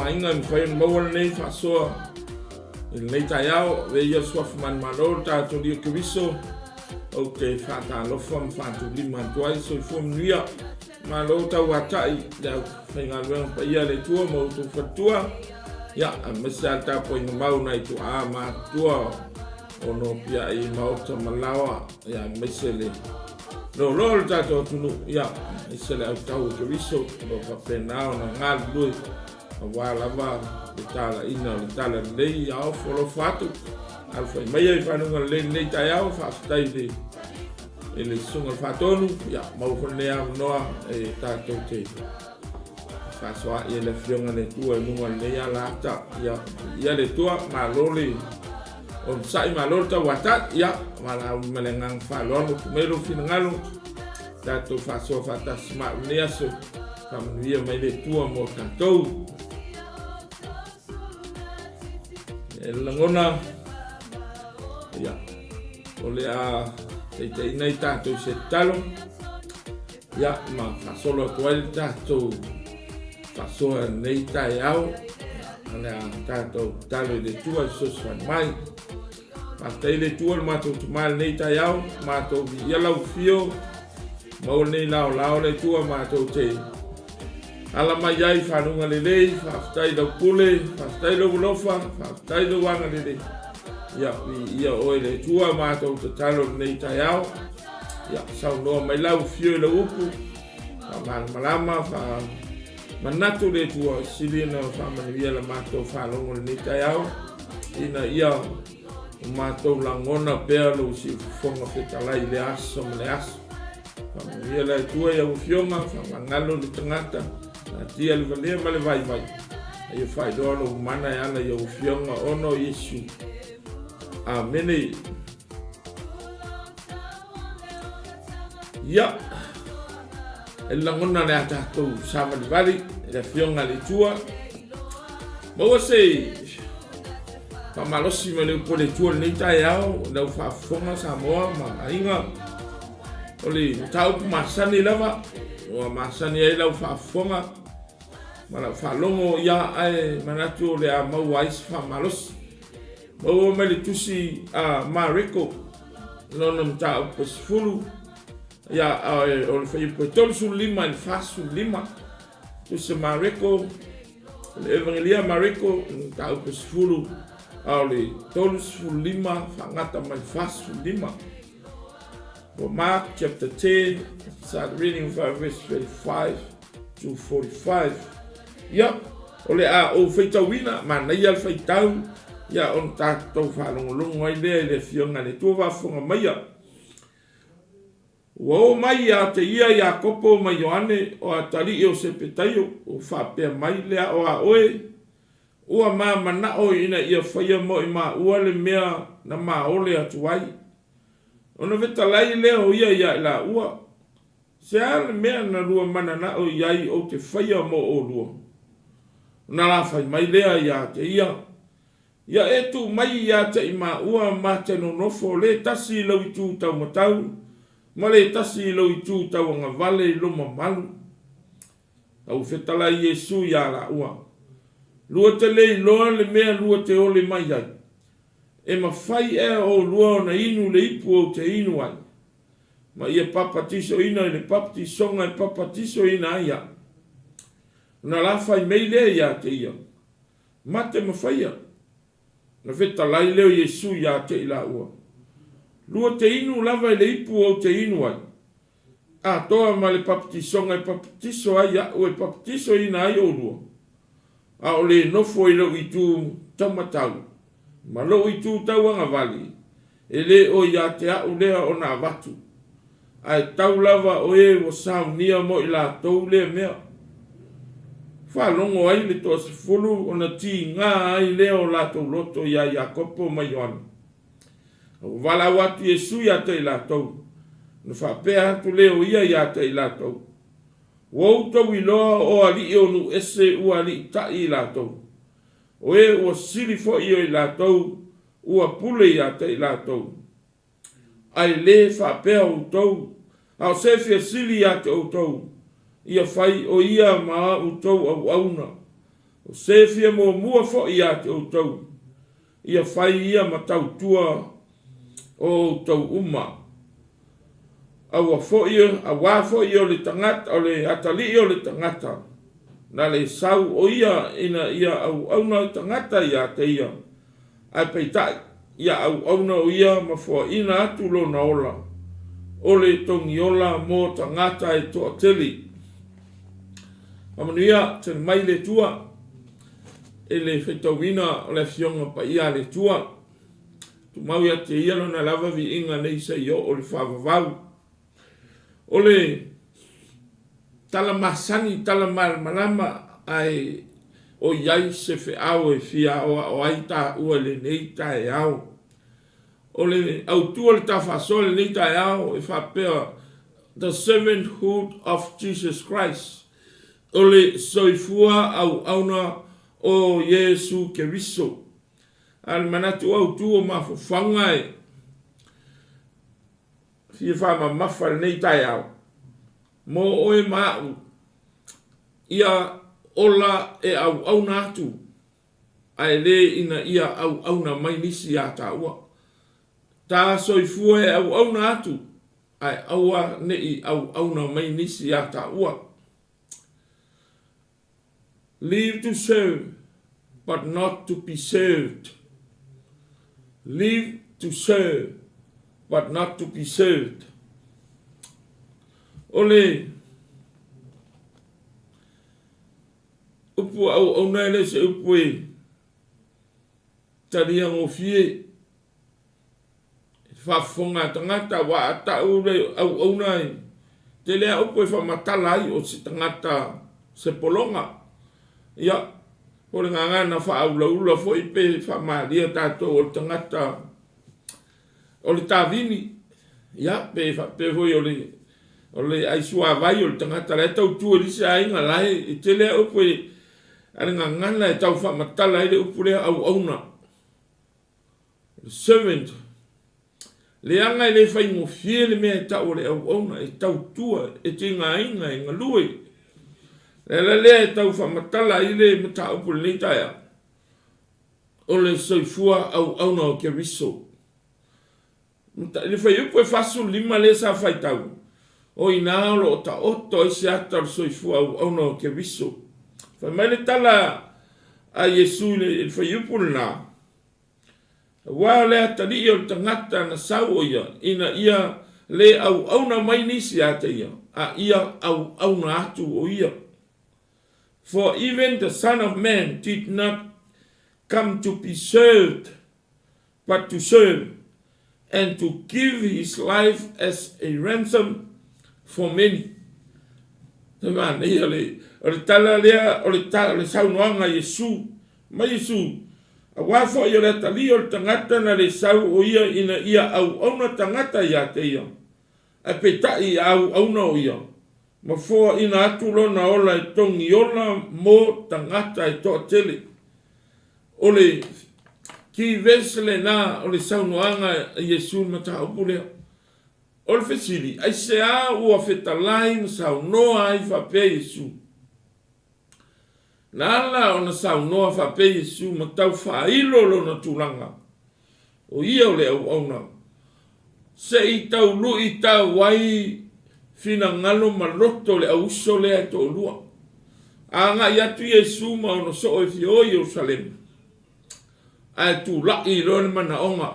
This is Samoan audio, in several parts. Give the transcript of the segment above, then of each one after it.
aiga e mafai ona maua lenei faasoa i lenei taeao. Avea ia le suafa manumalo o le tatou Alii o Keriso, ou te faatalofa ma faatulima atu ai. Soifua manuia. Malo tauatai le aufaigaluega paia a le Atua ma outou faletua, ia, aemaise lava le tapuaiga mau nai tuaa matutua o nopiai maota ma laoa, ia, aemaise le loaloa o le tatou atunuu, ia, aemaise le autau o Keriso o lo o faapena ona galulue aua lava le talaina o le tala lelei. Ia ofo alofa atu, alafai maia i fanuga lelei lenei taeao. Faafetai i le i le susuga i le Faatonu, ia, maua foi lenei avanoa e tatou te faasoa'i ai le Afioga i le Atua i luga o lenei alaata. Ia, ia le Atua, malo le onosai, malo le tauatai, ia, valaau ma le agaga faaaloalo, tuu mai lou finagalo, tatou faasoa faatasi ma au lenei aso, faamanuia mai le Atua mo tatou. E lagona, ia, o le a taitaiina i tatou i se tatalo, ia, ma faasolo atu ai le tatou faasoa i lenei taeao, o le a tatou tatalo i le Atua e fesoasoani mai. Faafetai i le Atua le matou Tama i lenei taeao, matou viia lau afio, maua lenei laolao le Atua matou te ala mai ai faluga lelei, faafetai lau pule, faafetai lou alofa, faafetai lou agalelei. Ia, viia oe le Atua matou tatalo i lenei taeao. Ia, saunoa mai lau afio i lau upu, faamalamalama, faamanatu le Atua, sili ona faamanuia la matou faalogo i lenei taeao, ina ia o matou lagona pea lou siufofoga fetalai i le aso ma le aso. Faamanuia le Atua i au afioga, faamagalo le tagata, taatia le valea ma le vaivai, a ia faailoa lou mana e ala i au afioga ona o Iesu. Amene. Ia, e lagona le a tatou savalivali i le afioga a le Atua. Maua se faamalosi mai le upu a le Atua i lenei taeao, i lau faafofoga Samoa ma aiga. O le mataupu masani lava, ua masani ai lau faafofoga ma lau faalogo, ia, ae manatu o le a maua ai se faamalosi. Maua mai le tusi a Mareko, lona mataupu e 10, ia, o le fuaiupu e 35 i le 45. Tusi a Mareko, o le Evagelia a Mareko, mataupu e 10, a o le 35 faagata mai le 45. For Mark chapter 10, start reading from verse 35 to 45. Ia, o le a ou faitauina, manaia le faitau, ia ona tatou faalogologo ai lea i le Afioga i le Atua faafofoga maia. Ua oo mai ia te ia Iakopo ma Ioane o atalii o Sepetaio, ua faapea mai le ao a oe, ua ma manao ina ia faia mo i maua le mea na maole atu ai. Ona fetalai lea o ia ia i laua, Se a le mea na lua mananao i ai ou te faia mo olua? Ona la fai mai lea ia te ia, Ia e tuu mai ia te i maua ma te nonofo le tasi i lou itu taumatau ma le tasi i lou itu tauagavale i lou mamalu. A ua fetalai Iesu ia laua, Lua te le iloa le mea lua te ole mai ai. E mafai ea olua ona inu le ipu ou te inu ai, ma ia papatisoina i le papatisoga e papatisoina ai au? Ona la fai mei lea ia te ia, Mate mafaia. Ona fetalai lea o Iesu ia te i laua, Lua te inu lava i le ipu ou te inu ai, atoa ma le papatisoga e papatiso ai au e papatisoina ai olua, a o le nofo i lou itu taumatau ma lou itu tauagavale, e le o ia te au lea ona avatu, ae tau lava o e ua saunia mo i latou lea mea. Faalogo ai le toasefulu ona tiga ai lea o latou loto iā Iakopo ma Ioane. A ua valaau atu Iesu ia te i latou, ona faapea atu lea o ia ia te i latou, Ua outou iloa o alii o nuu ese ua aliitai i latou, o e ua sili foi o i latou ua pule ia te i latou. Ae le faapea outou, a o se fia sili ia te outou, ia fai o ia ma a outou auauna. O se fia muamua foi ia te outou, ia fai ia ma tautua o outou uma. Aua foi, auā foi o le tagata, o le atalii o le tagata, na le sau o ia ina ia auauna tagata ia te ia, ae peitai, ia auauna o ia ma foaina atu lona ola, o le togiola mo tagata e toatele. Faamanuia tele mai le Atua i le faitauina o le Afioga Paia a le Atua. Tumau ia te Ia Lona lava viiga nei seia oo i le faavavau. O le tala masani, tala malamalama, ae o i ai se feau e fia aoao ai taua i lenei taeao. O le autu o le tafaasoa i lenei taeao e faapea, The Servanthood of Jesus Christ, o le soifua auauna o Iesu Keriso. A o le manatu autu o mafaufauga e fia faamamafa i lenei taeao, mo oe ma a'u, ia ola e auauna atu, ae le ina ia auauna mai nisi ia taua. Ta soifua e auauna atu, ae aua ne i auauna mai nisi ia taua. Live to serve, but not to be served. Live to serve, but not to be served. O le upu auauna e le o se upu e talia gofie. Faafofoga a tagata, aua a tau le auauna e tele a upu e faamatala ai o se tagata se pologa. Ia, po o le gagana faaulaula foi pe faamalia tatou o le tagata o le tavini, ia, pe faapea foi o le o le aisuavai o le tagata la e tautu e le isi aiga la e tele a upu e a le gagana e tau faamatala ai le upu lea auauna. Servant, Leaga e le faigofie le mea e tau o le auauna, e tautua, e tigaina, e galue. O le ala lea e tau faamatala ai le mataupu i lenei taeao, o le soifua auauna o Keriso. I le fuaiupu e 45 lea sa faitau, o i ina o lo o taoto ai se ata o le soifua auauna o Keriso. Fai mai le tala a Iesu i le fuaiupu lena, Aua o le atalii o le tagata na sau o ia, ina ia le auauna mai nisi ia te ia, a ia auauna atu o ia. For even the Son of Man did not come to be served, but to serve, and to give his life as a ransom for many. Te manaia o le, o le tala lea, o le, ta, o le saunoaga a Iesu, mai Iesu, Aua foi o le atalii o le tagata na le sau o ia ina ia auauna tagata ia te ia, ae peitai ia auauna o ia, ma foaina atu lona ola e togiola mo tagata e toatele. O le key verse lena o le saunoaga a Iesu i le mataupu lea. O le fesili, aisea ua fetalai ma saunoa ai faapea Iesu? Na ala ona saunoa faapea Iesu ma tau faailo lona tulaga, o ia o le auauna, se i taului tau ai finagalo ma loto o le auuso lea e toalua. Agai atu Iesu ma ona soo e fia o i Ierusalema, ae tula'i loa le manaoga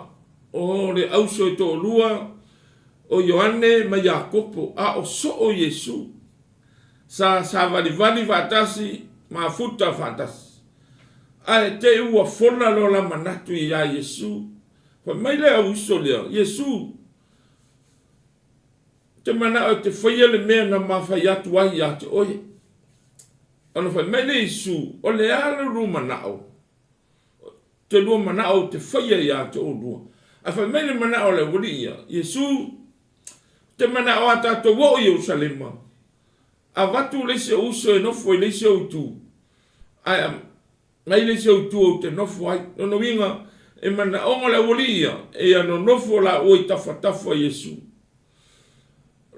o le auso e toalua o Ioane ma Iakopo, a o soo Iesu. Sa savalivali faatasi ma afuta faatasi. Ae te i ua fola lo la manatu iā Iesu. Fai mai le au uso lea, Iesu, ou te manao e te faia le mea na ma fai atu ai iā te oe. Ona fai mai lea Iesu, O le a lo lua manao? Te lua manao ou te faia iā te olua. Ae fai mai le manao o le aualii ia, Iesu, ou te manao a tatou oo i Ierusalema, avatu le isi ou uso e nofo i le isi ou itu, ae aumai le isi ou itu ou te nofo ai. Lona uiga, e manaoga le aualii ia, e ia nonofo laua i tafatafa o Iesu.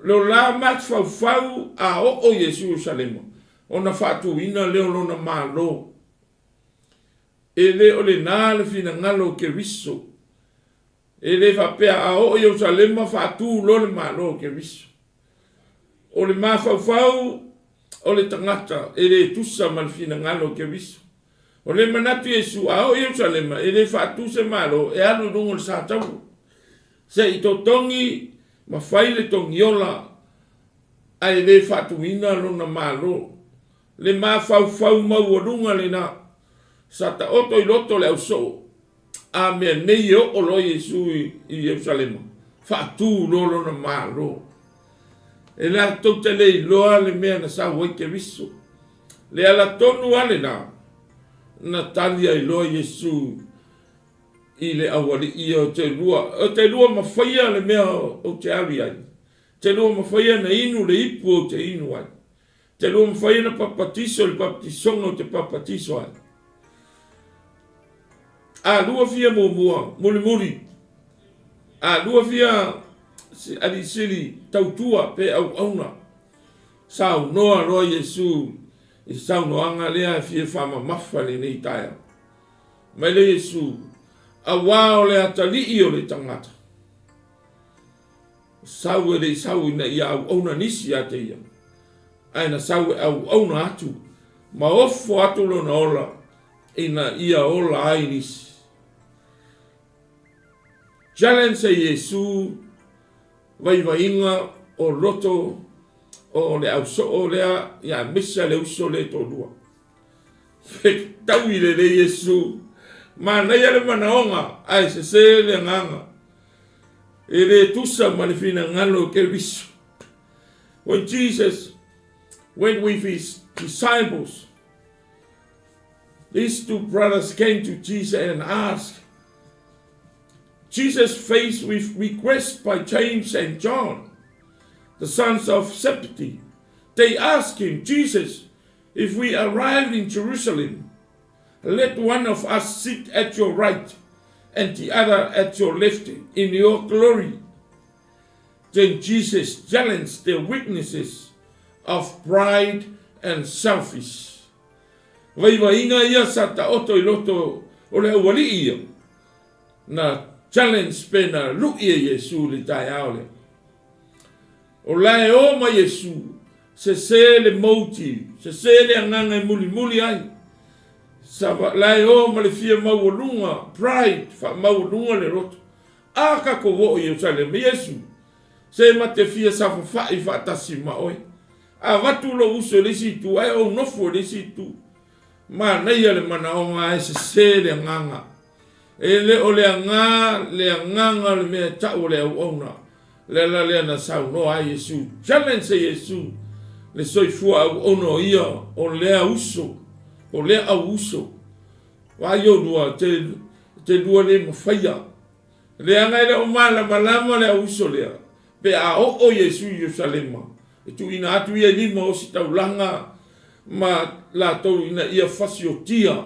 Lo la mafaufau a oo Iesu i Ierusalema, ona faatuina lea o lona Malo. E le o lena le finagalo o Keriso. E le faapea a oo i Ierusalema faatu loa le Malo o Keriso. O le mafaufau o le tagata e le tusa ma le finagalo o Keriso. O le manatu Iesu a oo i Ierusalema e le faatu se Malo e alu i luga o le sa taua. Se i totogi ma fai le togiola ae le faatuina lona Malo. Le mafaufau maualuga lena sa taoto i loto o le ausoo, a mea nei e oo loa Iesu i Ierusalema, faatu loa lona Malo. E latou te le iloa le mea na sau ai Keriso. Le ala tonu lava lena na tali ai loa Iesu i le aualii ia o te lua, o te lua mafaia le mea ou te alu i ai, te lua mafaia na inu le ipu ou te inu ai. Te lua mafai ona papatiso i le papatisoga ou te papatiso ai. A lua fia muamua, mulimuli. A lua fia alii sili, tautua pe auauna. Saunoa loa Iesu i saunoaga lea e fia faamamafa i lenei taeao. Mai le Iesu, Auā o le atalii o le tagata. Sau e le i sau ina ia auauna nisi ia te ia, ae na sau e auauna atu ma ofo atu lona ola ina ia ola ai nisi. Challenge e Iesu vaivaiga o loto o le ausoo lea ia aemaise le uso lea e toalua. Fetaui lelei Iesu, manaia le manaoga ae sese le agaga. E le tusa ma le finagalo o Keriso. When Jesus went with his disciples, these two brothers came to Jesus and asked, Jesus faced with requests by James and John, the sons of Zebedee. They asked him, Jesus, if we arrive in Jerusalem, let one of us sit at your right and the other at your left in your glory. Then Jesus challenged their weaknesses of pride and selfish. Vaivaiga ia sa taoto i loto o le aualii ia, na challenge pe na lu'i e Iesu i le taeao lea. O la e o mai Iesu, sese le motive, sese le agaga e mulimuli ai. Sa la e o ma le fia maualuga, pride, faamaualuga le loto. A tatou oo i Ierusalema, Iesu, se ma te fia safafa'i faatasi ma oe. Avatu lou uso i le isi itu, ae ou nofo i le isi itu. Manaia le manaoga ae sese le agaga. E le o le aga le agaga o le mea e tau o le auauna. Le ala lea na saunoa ai Iesu, challenge e Iesu le soifua auauna o ia o lea uso, o lea au uso. Vaai oulua, te, te lua le mafaia. Leaga e le o malamalama le au uso lea, pe a oo Iesu i Ierusalema, e tuuina atu ia i lima o ositaulaga ma latou ina ia fasiotia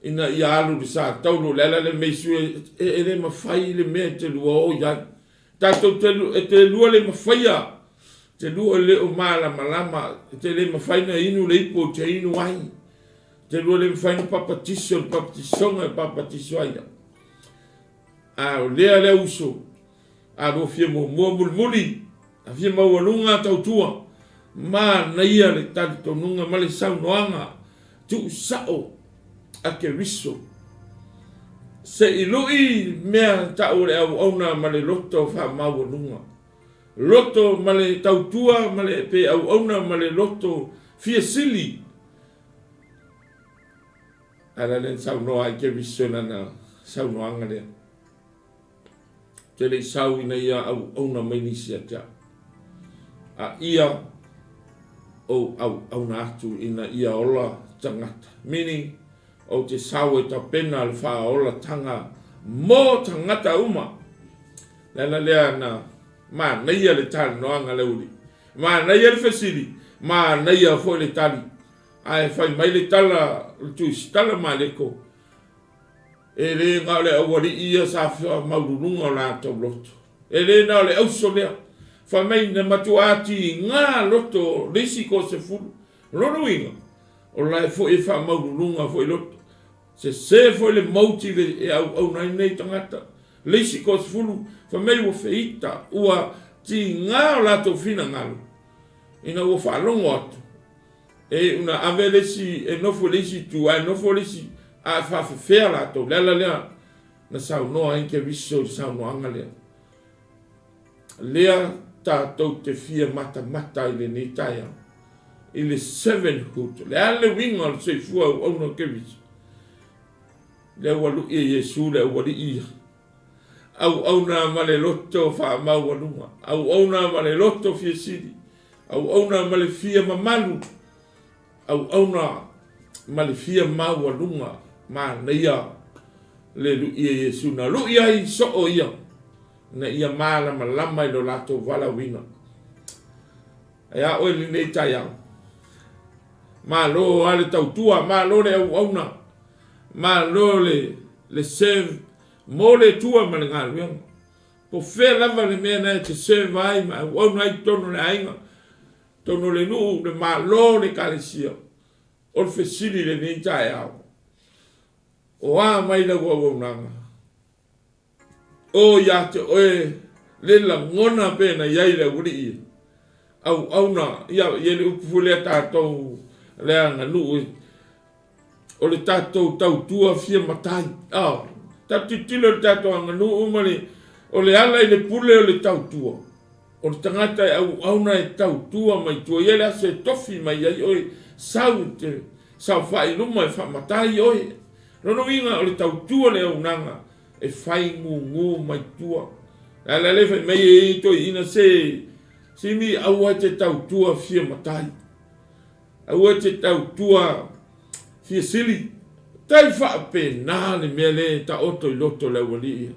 ina ia alu i le sa taulu. O le ala lea mea Iesu e, e le mafai le mea e te lua o i ai. Tatou te, e te lua le mafaia, te lua le o malamalama, e te le mafai na inu le ipu o te inu ai. Te lua le mafai na papatiso le papatisoga e papatiso ai. A o lea le uso, a lua fia muamua mulimuli, a fia maualuga tautua, manaia le talitonuga ma le saunoaga tuusao a Keriso. Se i lui mea tau o le auauna ma le loto faamaualuga, loto ma le tautua ma le pe auauna ma le loto fia sili. A la lea na saunoa ai Keriso i lana saunoaga lea. Ou te le i sau ina ia auauna mai nisi ia te au, a ia ou auauna atu ina ia ola tagata. Meaning, ou te sau e tapena le faaolatanga mo tagata uma. Le ala lea na manaia le talanoaga a le aualii. Manaia le fesili, manaia foi le tali. Ae fai mai le tala o le Tusitala Maleko, E le na o le aualii ia sa faamaululuga o latou loto. E le na o le auso lea. Fai mai na matuā tiga loto o le isi toasefulu. O lona uiga, o la e foi e faamaululuga foi loto. Sese foi le motive e auauna ai nei tagata. Le isi toasefulu, fai mai ua feita, ua tiga o latou finagalo ina ua faalogo atu e iu na ave le isi e nofo i le isi itu ae nofo le isi a e faafefea latou. Le ala lea na saunoa ai Keriso i le saunoaga lea. Lea tatou te fia matamata ai i lenei taeao i le servanthood. Le a le uiga o le soifua auauna o Keriso? Lea ua lui e Iesu le aualii ia. Auauna ma le loto faamaualuga, auauna ma le loto fia sili, auauna ma le fia mamalu, auauna ma le fia maualuga. Manaia le lui e Iesu na lui ai soo ia ina ia malamalama i lo latou valaauina. Ae a oe i lenei taeao? Malo lava le tautua, malo le auauna, malo le, le serve mo le Atua ma le galuega. Po o fea lava le mea na e te serve ai ma auauna ai i totonu o le aiga, totonu o le nuu, le malo, le ekalesia. O le fesili i lenei taeao, o a mai lau auaunaga? O ia te oe le lagona pe na i ai le aualii e auauna, ia, e i ai le upu foi lea tatou le aganuu, o le tatou tautua fia matai. Oh, tatou tilotilo i le tatou aganuu ma le, o le ala i le pule o le tautua. O le tagata e auauna e tautua mai tua, e i ai le aso e tofi mai ai oe, sau i te saofai i luma e faamatai oe. Lona uiga o le tautua le auaunaga e fai gugu mai tua. Le ala lea fai mai ai toeaiina se Simi aua e te tautua fia matai. Aua e te tautua fia sili. Tai faapena le mea lea e taoto i loto o le aualii ia.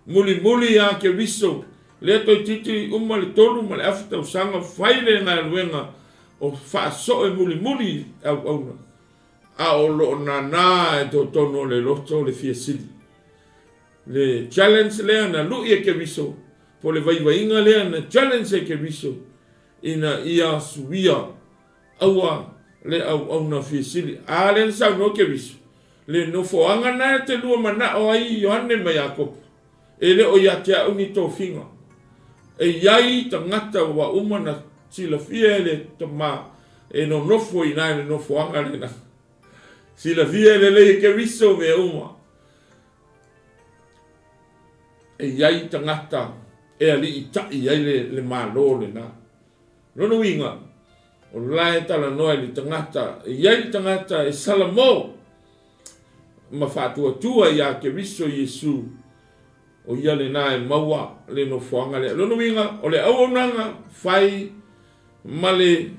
Mulimuli ia Keriso, lea toeitiiti uma le tolu ma le afa tausaga fai le galuega o faasoo e mulimuli auauna. A o lo o nānā i totonu o le loto le fia sili. Le challenge lea na lui e Keriso, po o le vaivaiga lea na challenge e Keriso ina ia suia aua le auauna fia sili. A lea na saunoa Keriso, le nofoaga na e te lua manao ai Ioane ma Iakopo, e le o ia te au ni tofiga. E i ai tagata ua uma na silafia e le Tama e nonofo i ina i le nofoaga lena. Silafia lelei e Keriso mea uma. E i ai tagata e aliitai ai le, le Malo lena. Lona uiga, o la e talanoa i le tagata, e i ai le tagata e salamo ma faatuatua iā Keriso Iesu, o ia lena e maua le nofoaga lea. Lona uiga, o le auaunaga fai ma le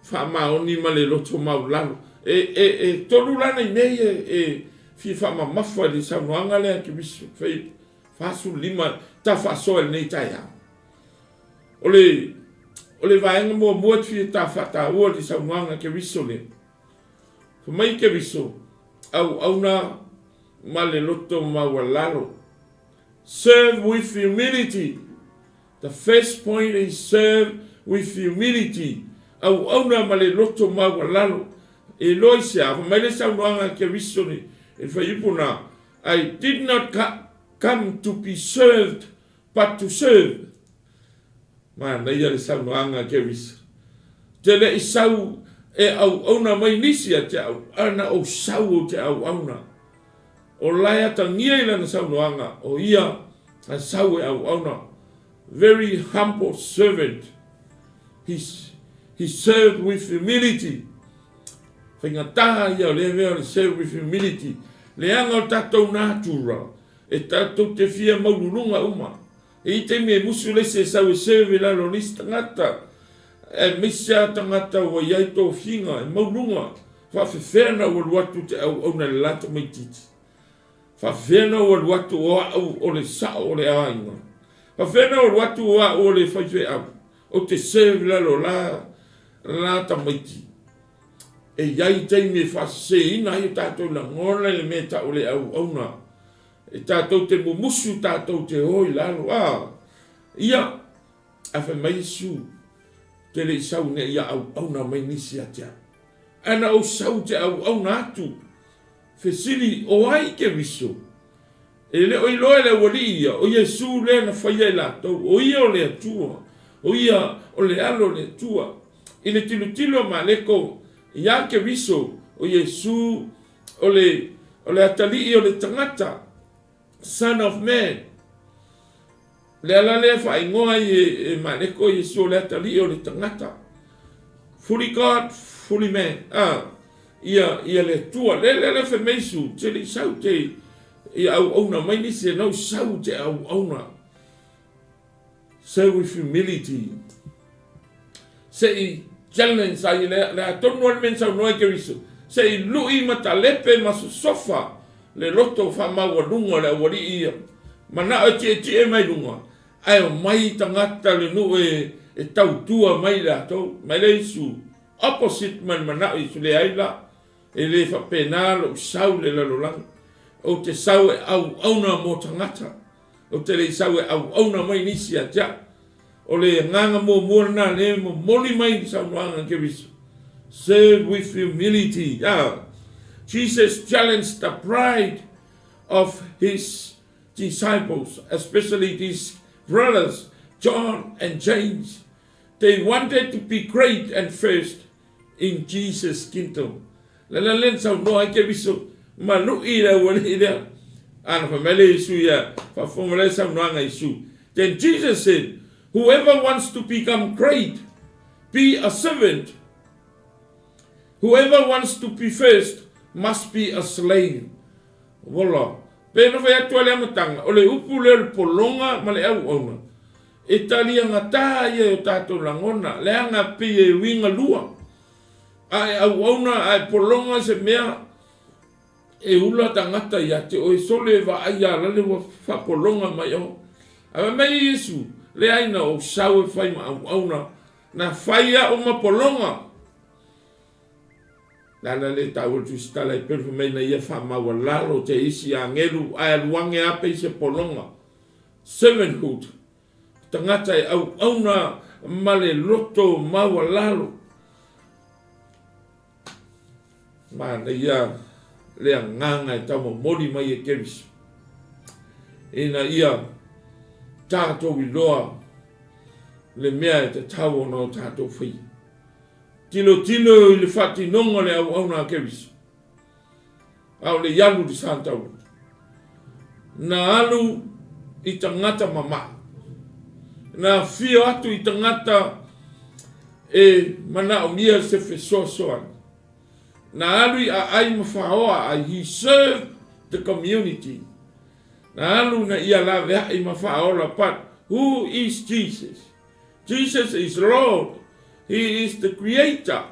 faamaoni ma le loto maualalo. E, e, e tolu la nai mea ia e fia faamamafa i le saunoaga lea a Keriso, fai 45 ta faasoa i lenei taeao. O le, o le vaega muamua e fia ta faataua i le saunoaga a Keriso lea, Fai mai Keriso, auauna ma le loto maualalo. Serve with humility. The first point is serve with humility. Auauna ma le loto maualalo. E iloa i se a? Fai mai le saunoaga a Keriso i le fuaiupu na, I did not come to be served, but to serve. Manaia le saunoaga a Kerisa. Te le i sau e auauna mai nisi a te au, a na ou sau ou te auauna. O la e atagia i lana saunoaga, o ia na sau e auauna. Very humble servant. He, he served with humility. Faigata ia o lea mea o le serve with humility. Leaga o tatou natura, e tatou te fia maululuga uma. E i ai taimi e musu le isi e sau e serve i lalo o le isi tagata, aemaise lava tagata ua i ai tofiga e mauluga, faafefea ona ou alu atu te auauna i le la tamaitiiti? Faafefea ona ou alu atu o au o le sao o le aiga? Faafefea ona ou alu atu o au o le faifeau ou te serve i lalo o la la tamaiti? E i ai taimi e faaseseina ai o tatou lagona i le mea e tau o le auauna. E tatou te mumusu, tatou te o i lalo. A, ia, ae fai mai Iesu, te le i sau ina ia auauna mai nisi ia te au. Ae na ou sau te auauna atu. Fesili, O ai Keriso? E le o iloa e le aualii ia, o Iesu lea na faia e latou, o ia o le Atua, o ia o le Alo o le Atua. I le tilotilo a Maleko iā Keriso, o Iesu o le, o le atalii o le tagata, Son of Man. Le ala lea e faaigoa ai e, e Maleko Iesu o le atalii o le tagata. Fully God, fully man. Ah, ia, ia le Atua. Le le le fai mai Iesu, te le i sau te ia auauna mai nisi e nau sau te auauna. Serve with humility. Se i challenge ai le, le atonu ale men saunoa i Keriso. Se i lui ma talepe ma sosofa le loto faamaualuga o le aualii ia. Manao e tietie mai luga, ae omai tagata le nuu e, e tautua mai latou. Mai le Isu, opposite ma le manao Isu, leai la, e le faapena lou sau le lalolagi. Ou te sau e auauna mo tagata. Ou te le i sau e auauna mai nisi ia te au. O le agaga muamua lena lea e momoli mai i le saunoaga a Keriso. Serve with humility. Ah, Jesus challenged the pride of his disciples, especially his brothers, John and James. They wanted to be great and first in Jesus kingdom. Le la lea na saunoa ai Keriso, ma luʻi le aualii lea. A na fai mai lea Iesu ia, faafofoga lea saunoaga a Iesu. Then Jesus said, Whoever wants to become great, be a servant. Whoever wants to be first must be a slave. Vola. Pe na fai atu a le amataga, o le upu lea o le pologa ma le auauna, e taliagatā ia e o tātou lagona, leaga pei e uiga lua. A e auauna a e pologa se mea, e ula tagata ia te oe sole e vaai ia lale ua faapologa mai oe. Ae fai mai Iesu, Leai na ou sau e fai ma auauna, na fai au ma pologa. Le ala lea e taua le tusitala i pelu fai mai na ia faamaualalo te isi agelu ae alu age a pei se pologa, servanthood, tagata e auauna ma le loto maualalo. Manaia le agaga e taumomoli mai e Keriso ina ia tatou iloa le mea e tatau ona o tatou faia. Tilotilo i le faatinoga o le auauna a Keriso, a o le i alu i le sataulutu. Na alu i tagata mamae. Na afio atu i tagata e manaomia se fesoasoani. Na alu i aai ma faoa aai, he served the community. Na alu na ia laveai ma faaola, but who is Jesus? Jesus is Lord, He is the Creator,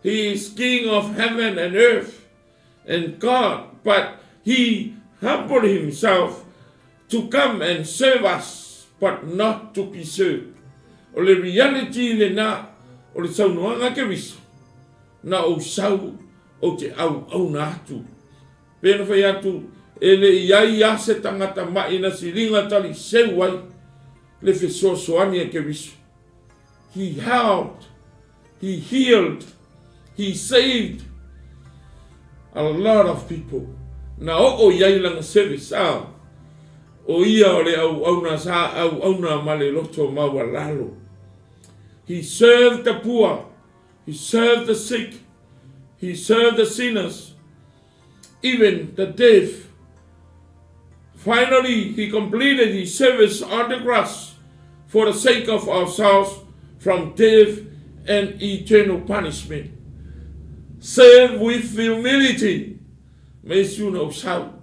He is King of heaven and earth and God, but He humbled Himself to come and serve us, but not to be served. O le reality lena o le saunoaga a Keriso, na ou sau ou te auauna atu. Pei ona fai atu, e le i ai a se tagata maʻi na siliga taliseu ai le fesoasoani a Keriso. He helped, he healed, he saved a lot of people. Na oo i ai lana service, a o ia o le auauna sa auauna ma le loto maualalo. He served the poor, he served the sick, he served the sinners, even the deaf. Finally, he completed his service on the cross for the sake of ourselves from death and eternal punishment. Serve with humility. Mei suna o sau.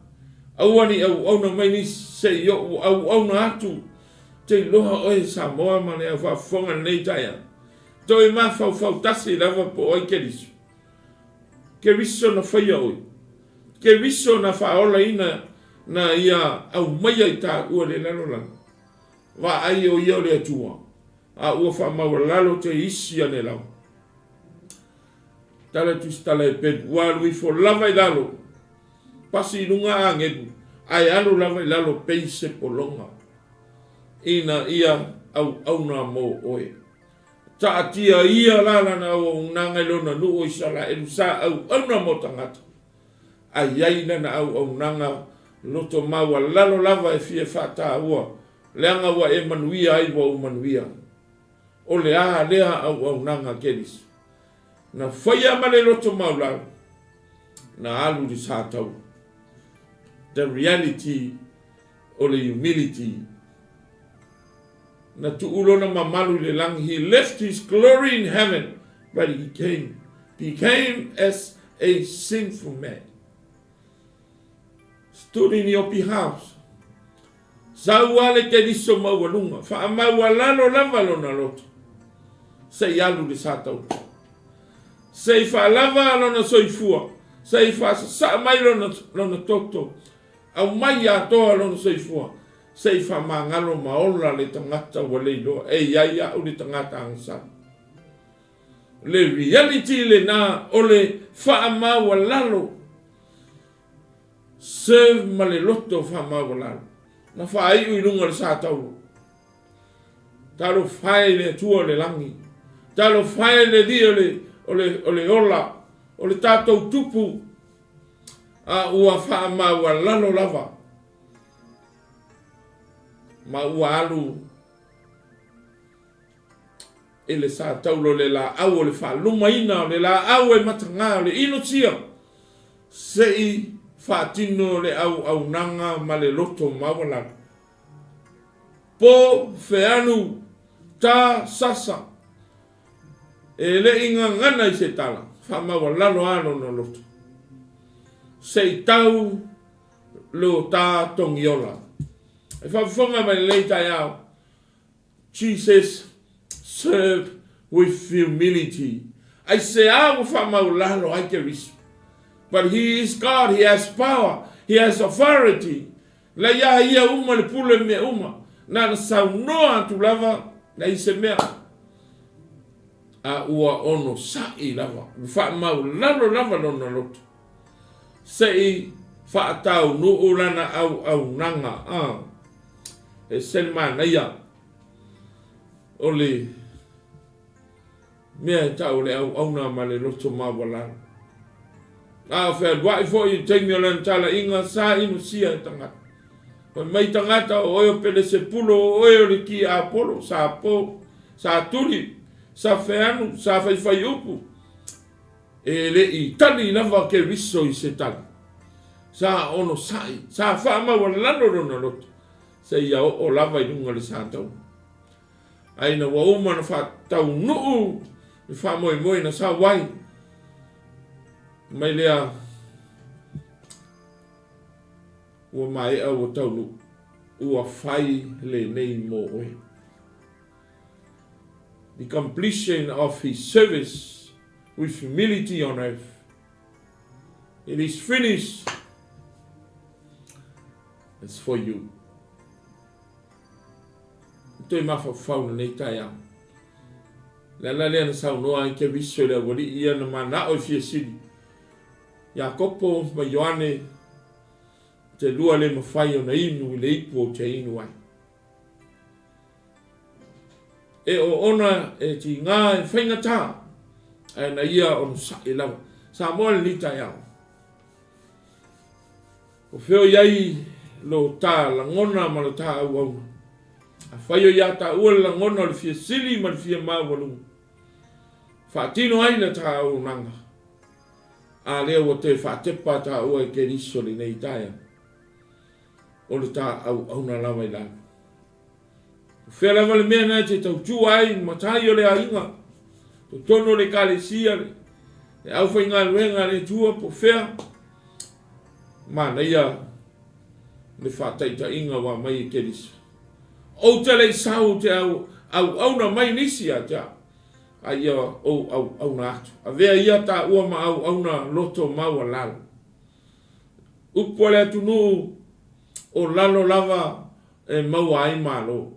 Aua ni auauna mai nisi se i o'u auauna atu te iloa oe Samoa ma le au faafofoga lenei taeao. Toe mafaufau tasi lava po o ai Keriso. Keriso na faia oe. Keriso na faaolaina na ia aumaia i taua le lalolagi. Vaai o ia o le Atua, a ua faamaualalo te isi ane lava. Tala tusitala e pelu, ua alu ifo lava i lalo, pasi i luga agelu, ae alu lava i lalo pei se pologa, ina ia auauna mo oe. Taatia ia la lana auaunaga i lona nuu o Isaraelu sa auauna mo tagata. A i ai lana auaunaga loto maualalo lava e fia faataua, leaga ua e manuia ai ua ou manuia. O le a lea auaunaga Keriso? Na faia ma le loto maulalo, na alu i le sataua. The reality o le humility. Na tuu lona mamalu i le lagi, he left his glory in heaven, but he came, became as a sinful man. Stood in your behalf. Sau a le Keriso maualuga, faamaualalo lava lona loto, se i alu le sataua. Se i faalava lona soifua, se i faasasaa mai lona, lona toto, aumai atoa lona soifua, se i faamagalo ma ola le tagata ua le iloa e i ai au le tagata agasala. Le reality lena o le faamaualalo. Serve ma le loto faamaualalo. Na faaiu i luga o le satauro. Talofa e i le Atua o le lagi. Talofa e i le Alii o le, o le, o le ola, o le tatou Tupu, a ua faamaualalo lava ma ua alu i le satauro o le laau o le faalumaina o le laau e mataga o le inotia, se i faatino le auaunaga ma le loto maualalo. Po, feanu, ta, sasa, e le i gagana i se tala, faamaualalo lava lona loto, se i tau lo ta togiola. E faafofoga mai lenei taeao, Jesus served with humility. Aisea ua faamaualalo ai Keriso? But he is God, he has power, he has authority. La ia ia uma le pule mea uma. Na na saunoa atu lava, leai se mea. A ua onosai lava, ua faamaualalo lava lona loto. Se i faataunuu lana auaunaga. Ah. E ese le manaia o le mea e tau o le auauna ma le loto maualalo. A o fealuai foi i le taimi o lana talaiga, sa inosia e tagata. Fai mai tagata, o oe o Pelesepulo, o oe o le Tiapolo, sa po, sa tuli, sa feanu, sa faifai upu. E le i tali lava Keriso i se tali. Sa onosai, sa faamaualalo lona loto, seia oo lava i luga o le sataua. A ina ua uma ona faataunuu le faamoemoe na sau ai, mai lea ua maea ua taunuu, ua fai lenei mo oe. The completion of his service with humility on earth. It is finished. It's for you. Toe mafaufau lenei taeao. Le ala lea na saunoa ai Keriso i le aualii ia na manao i fia sili. Iakopo ma Ioane te lua le mafai ona inu i le ipu ou te inu ai. E oona e tigā e faigata, ae na ia onosai lava. Samoa lenei taeao. O fea o i ai lo ta lagona ma lo ta auauna? Afai o iā taua le lagona o le fia sili ma le fia maualuga, faatino ai la ta auaunaga, a lea ua toe faatepa taua e Keriso lenei taeao. O le ta auauna lava i lalo. O fea lava le mea na e te tautua ai i matai o le aiga, totonu o le ekalesia, le aufaigaluega a le Atua, po o fea, manaia le faataitaiga ua aumai e Keriso. Ou te le i sau ou te auauna mai nisi ia te au, a ia ou auauna atu. Avea ia taua ma auauna loto maualalo. Upu a le atunuu, o lalo lava e maua ai malo.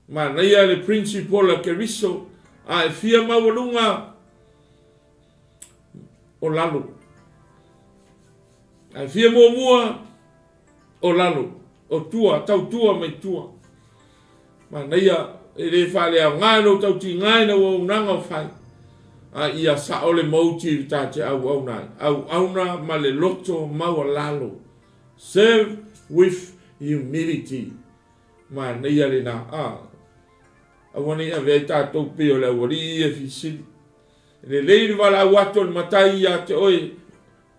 Manaia le principle a Keriso, a e fia maualuga, o lalo. A e fia muamua, o lalo, o tua, tautua mai tua. Manaia, e le faaleaoga i lou tautiga i lau auaunaga o fai. A ia sao le motive ta te auauna ai. Auauna ma le loto maualalo. Serve with humility. Manaia lena. A. Aua ne i ave ai tatou pei o le aualii ia e fisili. E lelei le valaau atu o le matai ia te oe,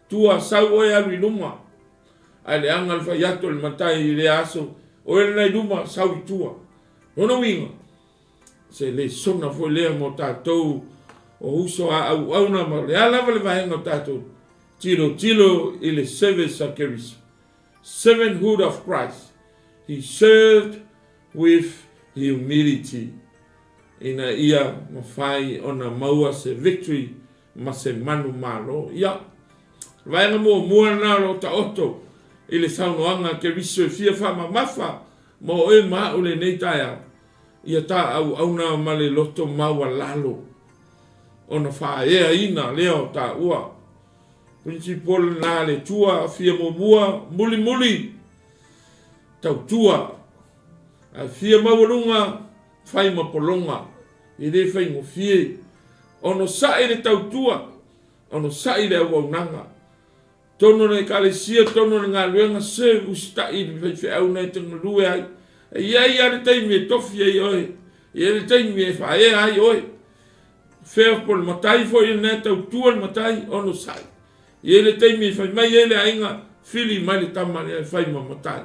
tua sau oe alu i luma. Ae leaga le fai atu o le matai i lea aso, oe lena i luma, sau i tua. Lona uiga, se lesona foi lea mo tatou o uso a auauna ma o le a lava le vaega o tatou, tilotilo i le service a Keriso. Servanthood of Christ. He served with humility ina ia mafai ona maua se victory ma se manumalo. Ia, o le vaega muamua lena o lo o taoto i le saunoaga a Keriso e fia faamamafa mo oe ma au lenei taeao, ia ta auauna ma le loto maualalo ona faaeaina lea o taua. Principle lena a le Atua, fia muamua, mulimuli, tautua. Ae fia maualuga, fai ma pologa. E le faigofie. Onosai le tautua, onosai le auaunaga. Totonu o le Ekalesia, totonu o le galuega, serve, usitai i le faifeau na e te galue ai. E i ai lava le taimi e tofi ai oe, e i ai le taimi e faaea ai oe. Fea po o le matai foi lena e tautua le matai, onosai. E i ai le taimi e fai mai ai le aiga, fili mai le tama lea e fai ma matai.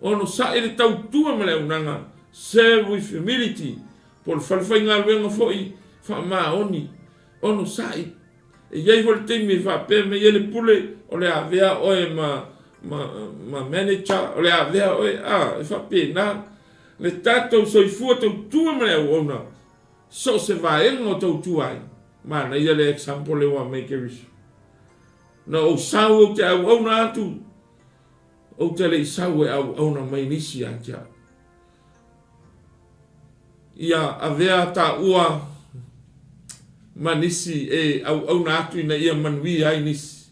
Onosai le tautua ma le auaunaga, serve with humility, po o le falefaigaluega foi faamaoni, onosai. E i ai foi le taimi e faapea mai ai le pule, o le a avea oe ma, ma, ma manager, o le a avea oe, a, e faapena le tatou soifua tautua ma le auauna, so o se vaega o tautua ai. Manaia le example lea ua aumai Keriso. Na ou sau ou te auauna atu, Ou te le i sau e auauna mai nisi ia te au. Ia avea taua ma nisi e auauna atu ina ia manuia ai nisi.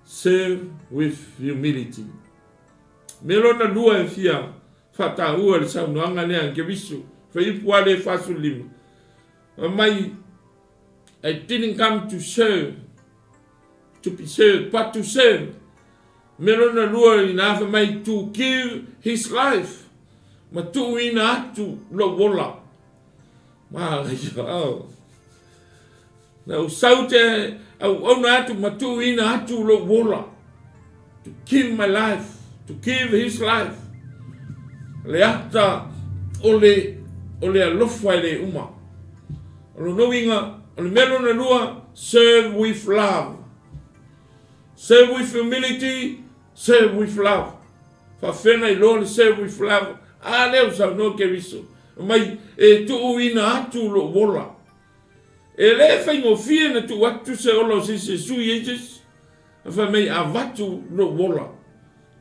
Serve with humility. Mea lona lua e fia faataua i le saunoaga lea a Keriso, Fuaiupu a lea 45, fai mai, I didn't come to serve, to be served, but to serve. Mea lona lua ina fai mai to give his life, ma tuuina atu lou ola. Manaia, oh. Na ou sau te auauna atu ma tuuina atu lou ola. To give my life, to give his life. Le ata o le, o le alofa e le uma. O lona uiga, o le mea lona lua, serve with love. Serve with humility, serve with love. Faafefea na iloa le serve with love? A lea ua saunoa Keriso, mai e tuuina atu lou ola. E le faigofie na tuu atu se ola o se isi e sui ai se isi. A fai mai avatu lou ola.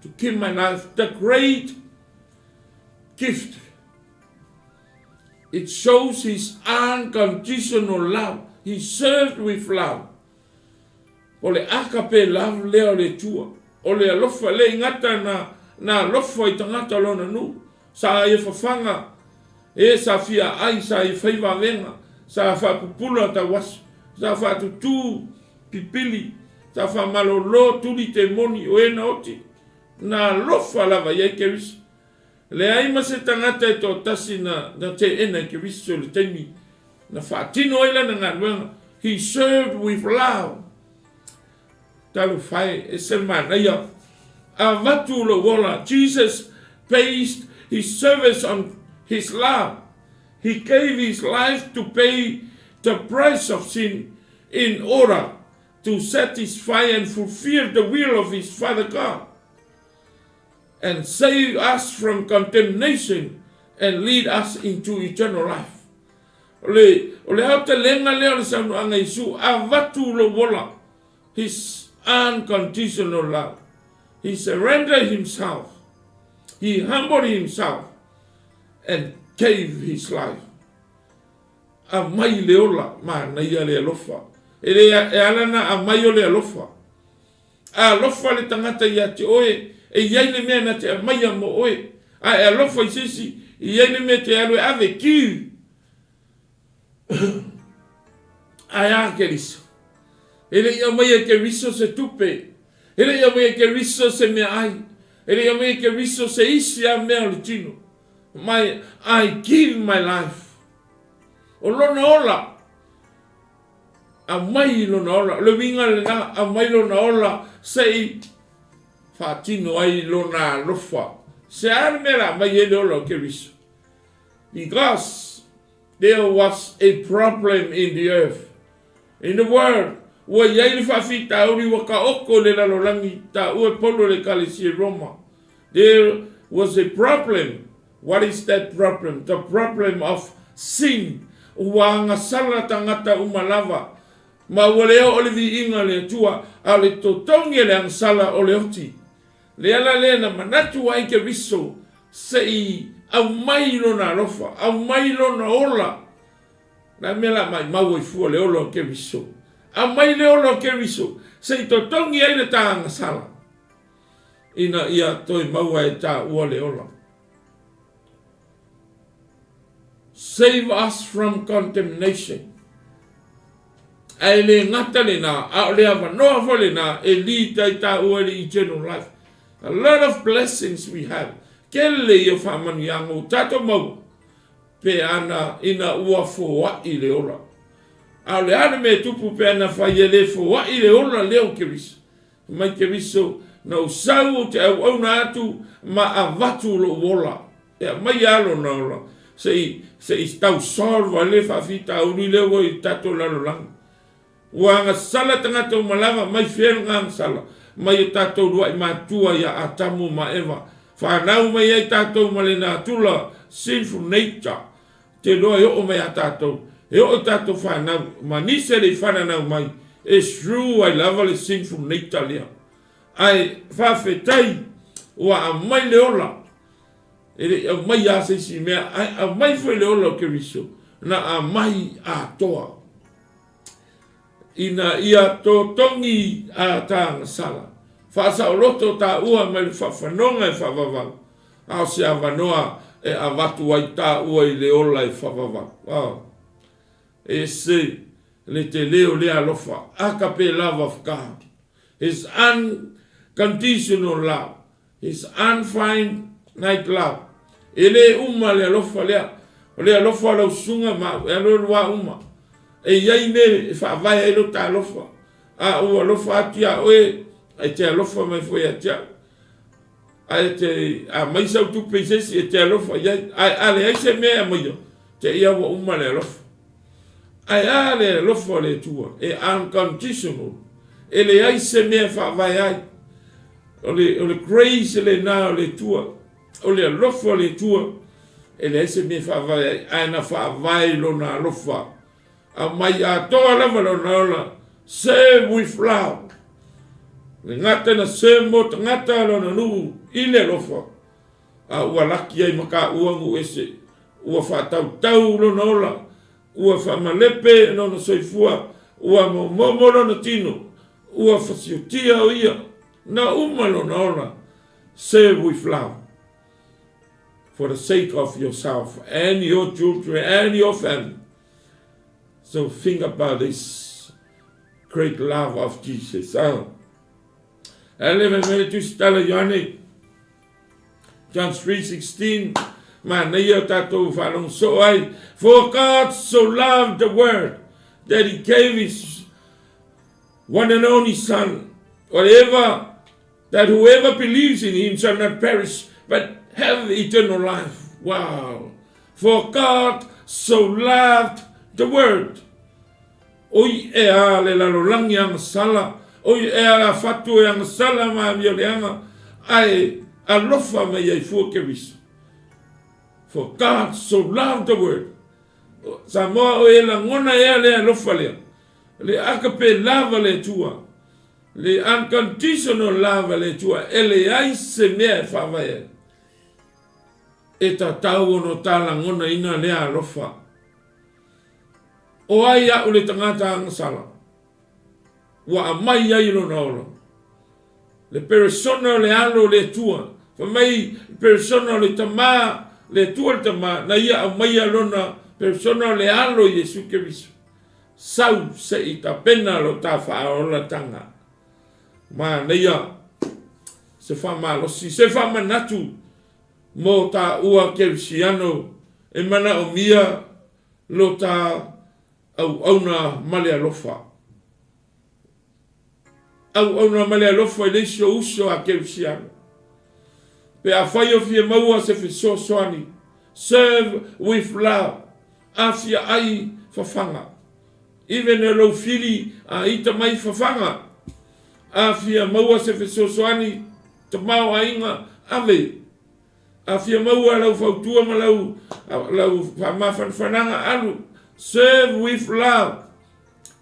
To give my life, the great gift. It shows his unconditional love. He served with love. O le agape love lea o le Atua. O le alofa, le i gata na, na alofa i tagata o lona nuu. Sa ia fafaga, e sa fia ai, sa ia fai vavega, sa faapupula tauaso, sa faatutū pipili, sa faamalolo tuli temoni o e na oti. Na alofa lava i ai Keriso. Leai ma se tagata e toatasi na na teena i Keriso i le taimi na faatino ai lana galuega. He served with love. Talofa e, ese le manaia. Avatu lou ola. Jesus based his service on his love. He gave his life to pay the price of sin in order to satisfy and fulfill the will of his Father God. And save us from condemnation and lead us into eternal life. O le, o le aotelega lea o le saunoaga a Iesu, avatu lou ola, His unconditional love. He surrendered himself. He humbled himself and gave his life. Aumai le ola, manaia le alofa. E le, e ala na aumai o le alofa. A alofa le tagata ia te oe, e i ai le mea na te aumaia mo oe. A e alofa i se isi, e i ai le mea e te alu e ave, give. Ae a Keriso? E le i aumaia e Keriso se tupe, e le i aumaia e Keriso se meaai, e le i aumaia e Keriso se isi lava mea o le tino. My, I give my life. O lona ola, aumai lona ola. O le uiga lena, aumai lona ola se i faatino ai lona alofa. Se a le mea la aumai ai le ola o Keriso? Because there was a problem in the earth, in the world, ua i ai le faafitauli ua taoto i le lalolagi, taua e Paulo i le Ekalesia i Roma. There was a problem. What is that problem? The problem of sin. Ua agasala tagata uma lava, ma ua le oo le viiga i le Atua, a o le totogi e le agasala o le oti. Le ala lea na manatu ai Keriso se i aumai lona alofa, aumai lona ola. Le a mea la maimau ai fua le ola o Keriso? Aumai le ola o Keriso se i totogi ai le ta agasala, ina ia toe maua e taua le ola. Save us from condemnation. Ae le gata lena, a o le avanoa foi lena e lead ai taua i le eternal life. A lot of blessings we have. Kele ia faamanuiaga ua tatou maua pe ana ina ua foai le ola. A o le a le mea e tupu pe ana fai e le foai le ola lea o Keriso? Mai Keriso, na ou sau ou te auauna atu ma avatu lou ola. E aumai lava lona ola se i, se i tau solve ai le faafitauli lea ua i tatou lalolagi. Ua agasala tagata uma lava, mai fea le agasala? Mai o tatou luaʻi matua ia Atamu ma Eva. Fanau mai ai tatou ma le natura, sinful nature. Te iloa e oo mai a tatou, e oo i tatou fanau, ma nisi e le i fananau mai, e sru ai lava le sinful nature lea. Ae faafetai ua aumai le ola, e le i aumai lava se isi mea, ae aumai foi le ola o Keriso, na aumai atoa ina ia totogi a tagasala, faasaoloto taua mai le faafanoga e faavavau, a o se avanoa e avatu ai taua i le ola e faavavau. Oh, e ese le tele o lea alofa, agape love of God, His unconditional love, His unfinite love. E le uma le alofa lea. O le alofa o lau susuga ma au, e alualu lava uma. E i ai mea e faavae ai lota alofa. A ou alofa atu iā oe, e te alofa mai foi ia te au. Ae te aumai sau tupe i se isi, e te alofa i ai. Ae a leai se mea e aumaia, te i a ua uma le alofa. Ae a le alofa o le Atua, e unconditional, e leai se mea e faavae ai. O le, o le grace lena o le Atua, o le alofa o le Atua, e leai se mea e faavae ai, ae na faavae i lona alofa. Aumai atoa lava lona ola, serve with love. Le gata na serve mo tagata lona nuu i le alofa, a ua laki ai ma kaua nuu ese. Ua faatautau lona ola, ua faamalepe lona soifua, ua momomo lona tino, ua fasiotia o ia, na uma lona ola, serve with love for the sake of yourself and your children and your family. So think about this great love of Jesus. Oh. Ele me mele tusi tala Ioane John 3:16 manaia o tatou faalogo soo ai For God so loved the world that he gave his one and only son whatever that whoever believes in him shall not perish but have eternal life wow for God so loved the world Oi ea le lalolagi agasala, oi ea la fatu e agasala ma amioleaga, ae alofa mai ai fua Keriso. For God so loved the world. Samoa oi e lagona ea le alofa lea, le agape love a le Atua, le unconditional love a le Atua, e leai se mea e faavae ai. E tatau ona o ta lagonaina lea alofa. O ai aʻu le tagata agasala ua aumai ai lona ola? Le peresona o le Alo o le Atua, fai mai le peresona o le Tama, le Atua le Tama, na ia aumaia lona Persona o le Alo Iesu Keriso. Sau se i tapena lo ta faaolatanga. Manaia se faamalosi, se faamanatu mo taua Kerisiano e manaomia lo ta auauna ma le alofa. Auauna ma le alofa i le isi o uso a Kerisiano. Pe afai o fia maua se fesoasoani, serve with love, afia ai fafaga. Even e lou fili a ita mai fafaga, afia maua se fesoasoani, tamaoaiga, ave. A fia maua lau fautua ma lau lau faamafanafanaga, alu. Serve with love.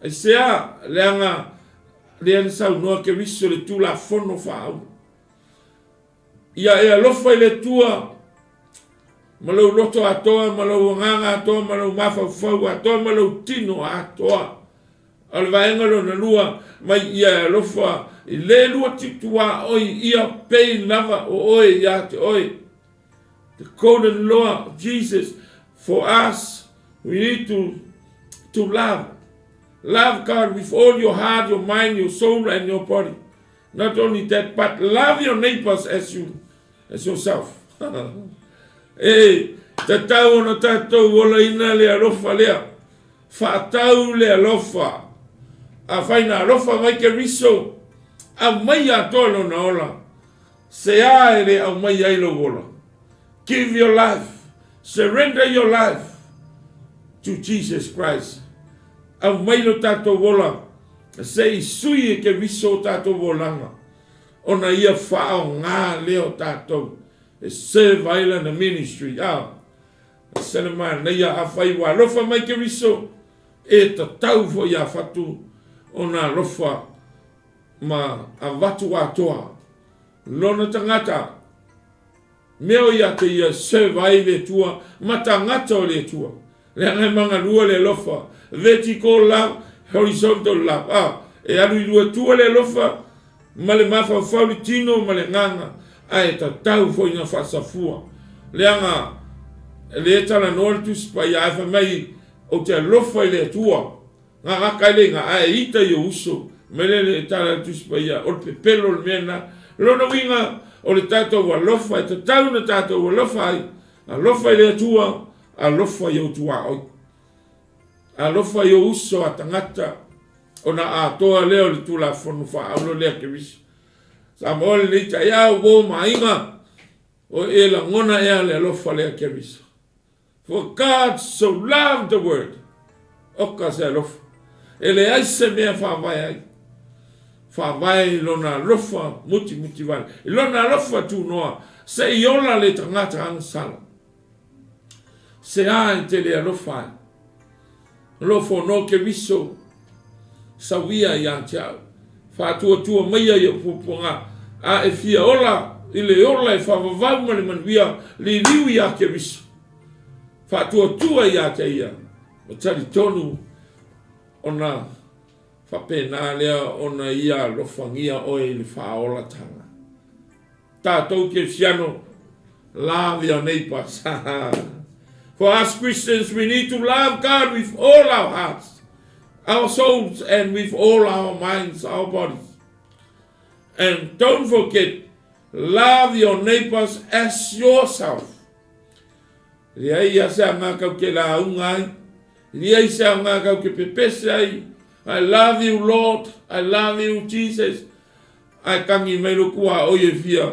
Aisea? Leaga lea na saunoa Keriso le Tulafono faaauau. Ia e alofa i le Atua ma lou loto atoa, ma lou agaga atoa, ma lou mafaufau atoa, ma lou tino atoa. O le vaega lona lua, mai ia e alofa i le lua tuaoi ia pei lava o oe ia te oe. The golden law of Jesus for us, we need to, to love. Love God with all your heart, your mind, your soul and your body. Not only that, but love your neighbors as you as yourself. E tatau ona tatou olaina le alofa lea. Faatau le alofa. Afai na alofa mai Keriso, aumai atoa lona ola. Sea e le aumai ai lou ola. Give your life. Surrender your life to Jesus Christ. Aumai lo tatou ola se i sui e Keriso o tatou olaga. Ona ia faaaoga lea o tatou e serve ai lana ministry. Ah, se le manaia afai ua alofa mai Keriso, e tatau foi ia fatu ona alofa ma avatu atoa lona tagata Mea o ia te ia serve ai le Atua ma tagata o le Atua. Leaga e magalua le alofa, vertical love, horizontal love. A, e alu i lua tua le alofa ma le mafaufau le tino ma le agaga, ae tatau foi na faasafua. Leaga lea e talanoa le Tusi Paia ae fai mai ou te alofa i le Atua. Gagaka ai le iga, ae ita i ou uso. Mai lea le tala a le Tusi Paia, o le pepelo o le mea lena. Lona uiga, o le tatou alofa, e tatau ona tatou alofa ai, alofa i le Atua, alofa i ou tuaoi. Alofa i ou uso a tagata, ona atoa lea o le Tulafono faaauro lea Keriso. Samoa lenei taeao, uo ma aiga, o e lagona ea le alofa lea Keriso. For God so loved the world. Oka se alofa. E leai se mea faavae ai. Faavae i lona alofa mutimuti vale. I lona alofa tunoa. Se i ola le tagata agasala. Se a e te le alofa ai. Alofa no Keriso. Sauia ia te au. Faatuatua maia i ou puapuaga. A e fia ola i le ola e faavavau ma le manuia, liliu iā Keriso. Faatuatua ia te ia, ma talitonu ona faapena lea ona ia alofagia oe i le faaolatanga. Tatou Kerisiano, love your neighbors. For us Christians, we need to love God with all our hearts, our souls, and with all our minds, our bodies. And don't forget, love your neighbors as yourself. Leai ia se aoga kau ke lauga ai, leai se aoga kau ke pepese ai, I love you Lord, I love you Jesus, ae tangi mai lo kua oi e fia,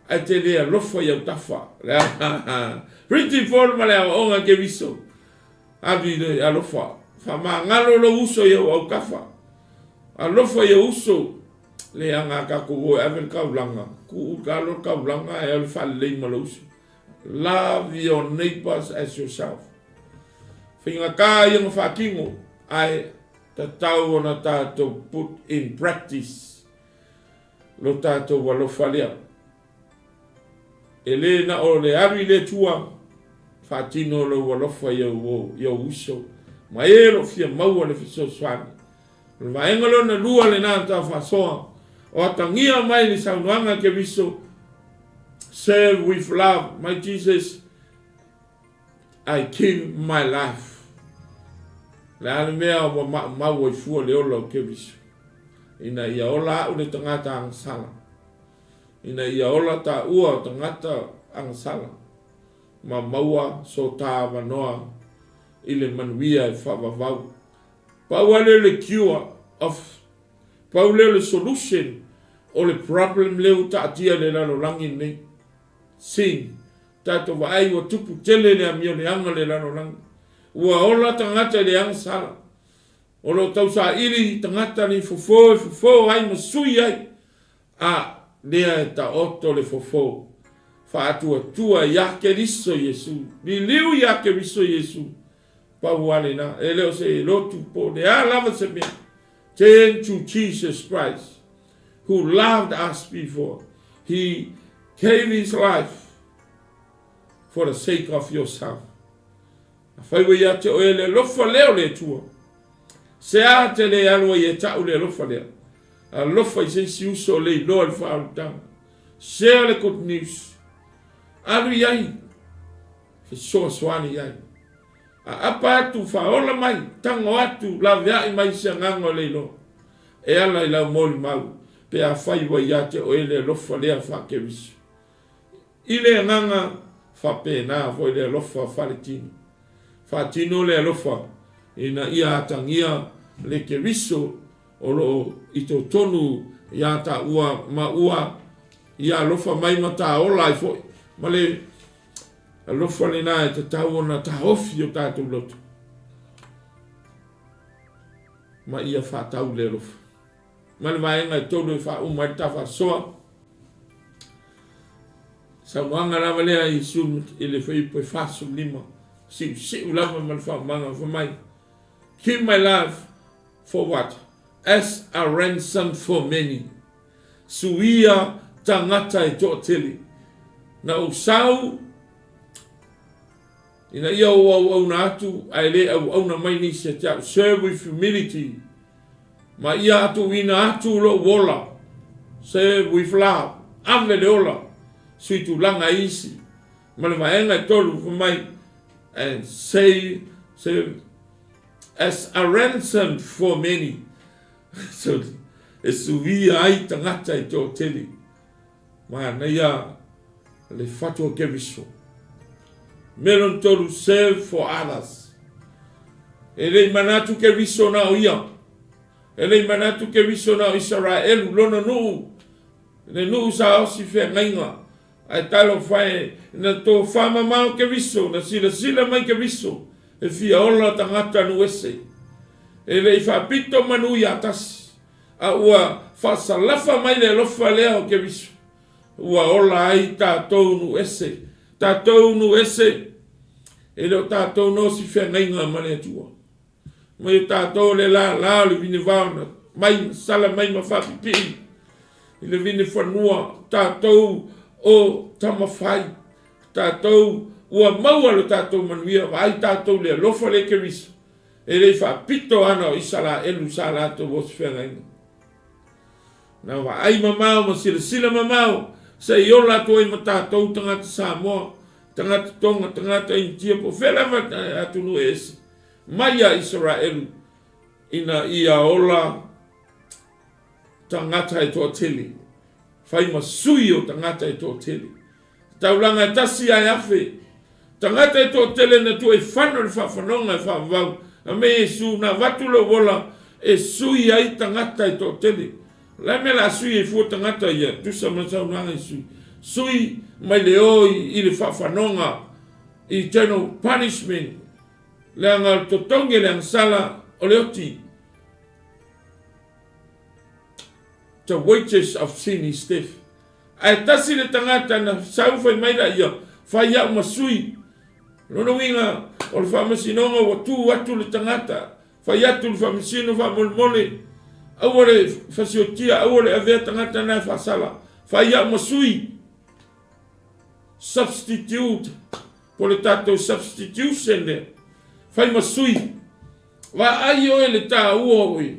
ae te le alofa i au tafa. Pretty for ma le aoaoga ke viso. Alu i le alofa. Whamangalo lo uso i au au kafa. Alofa i au uso. Le anga kakou oe ave le kaulanga. Ku u ka lo kaulanga e alu whalelei ma lo uso. Love your neighbours as yourself. Whainga ia nga whakingo, ae tatau ona tātou put in practice lo tātou alofa lea. E le na o le alu i le Atua, whaatino lou alofa i au, i au uso, ma e lo fia maua le fesoasoani. O le vaega lona lua lena ta faasoa, o atagia mai le saunoaga Keriso, Serve with love, my Jesus, I give my life. Le a le mea ua maumau ai fua le ola o Keriso? Ina ia ola a'u le tagata agasala. Ina ia ola taua tagata agasala, ma maua so ta avanoa i le manuia e faavavau. Pau lava lea o le cure of, pau lea o le solution o le problem lea ua taatia i le lalolagi lenei. Sin. Tatou vaai ua tupu tele le amio leaga le lalolagi. Ua ola tagata i le agasala. O lo o tausaili tagata ni fofo e fofo ai ma sui ai. A lea e taoto le fofo. Faatuatua ia Keriso Iesu. Liliu ia Keriso Iesu. Pau lava lena. E le o se lotu po o le a lava se mea. Turn to Jesus Christ who loved us before he gave his life for the sake of yourself. Afai ua ia te oe le alofa lea o le Atua, se a te le alu ai e ta'u le alofa lea? Alofa i se isi uso o le iloa i le faaolataga. Share le good news. Alu i ai, fesoasoani i ai. Aapa atu, faaola mai, tago atu, laveai mai se agaga o le iloa. E ala i lau molimau, pe afai ua ia te oe le alofa lea faa-Keriso. I le agaga faapena foi le alofa faletino. Faatino le alofa ina ia atagia le Keriso o lo o i totonu iā taua ma ua ia alofa mai ma taola ai foi. Ma le alofa lena e tatau ona taofi o tatou loto ma ia faatau le alofa. Ma le vaega e tolu e faauma ai le tafaasoa. Saunoaga lava lea a Iesu i le fuaiupu e 45, siusiu lava ma le faaumaga fai mai, Give my life for what? As a ransom for many. Suia tagata e toatele. Na ou sau Ina ia ou auauna atu, ae le auauna mai nisi ia te au. Serve with humility. Ma ia atuuina atu lou ola. Serve with love. Ave le ola. Sui tulaga e isi. Ma le vaega e tolu, fai mai, and save, save as a ransom for many. So, e suia ai tagata e toatele. Manaia le fatu o Keriso. Mea lona tolu, serve for others. E le i manatu Keriso na o ia. E le i manatu Keriso na o Isaraelu, lona nuu, le nuu sa osi feagaiga. Ae talofa e, na tofa mamao Keriso, na silasila mai Keriso, e fia ola tagata nuu ese. E le i faapito manu ia tasi. A ua faasalafa mai le alofa lea o Keriso, ua ola ai tatou nuu ese. Tatou nuu ese, e le o tatou no si feagaiga ma le Atua. Mai o tatou le lālā o le vinevao na mai na sala mai ma faapipii i le vine fanua, tatou o tamafai, tatou ua maua lo tatou manuia, vaai tatou le alofa le Keriso. E le i faapito ana o Isaraelu sa latou osi feagaiga. Na vaai mamao ma silasila mamao se i ola atu ai ma tatou tagata Samoa, tagata Tonga, tagata Initia po o fea lava atunuu e ese mai iā Isaraelu ina ia ola tagata e toatele, fai ma sui o tagata e toatele. Taulaga e tasi ae afe. Tagata e toatele na tua i fano le faafanoga e faavavau, a me Iesu na avatu lou ola e sui ai tagata e toatele. O le a mea la a sui ai fua tagata ia, tusa ma le saunoaga Iesu, sui mai le o i le faafanoga, eternal punishment, leaga o le totogi e le agasala o le oti. The wages of sin is death. Ae tasi le tagata na sau fai mai la ia, fai au ma sui. Lona uiga, o le faamasinoga ua tu atu le tagata, fai atu le faamasino faamolemole, aua le fasiotia, aua le avea tagata na e faasala, fai au ma sui. Substitute, po le tatou substitution lea, fai ma sui. Vaai oe le taua o oe,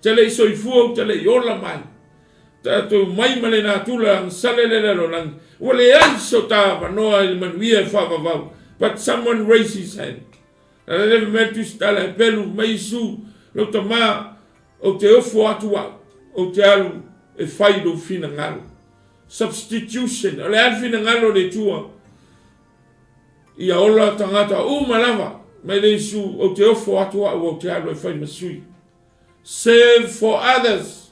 te le i soifua ou te le i ola mai. Tatou mai ma le natura agasala le lalolagi, ua leai so ta avanoa i le manuia e faavavau, but someone raise his hand. A le fai mai le Tusitala Hepelu mai Iesu, lou tama, ou te ofo atu au, ou te alu e fai lou finagalo. Substitution, o le a le finagalo o le Atua? Ia ola tagata uma lava, mai le Iesu, ou te ofo atu au, ou te alu e fai ma sui. Serve for others.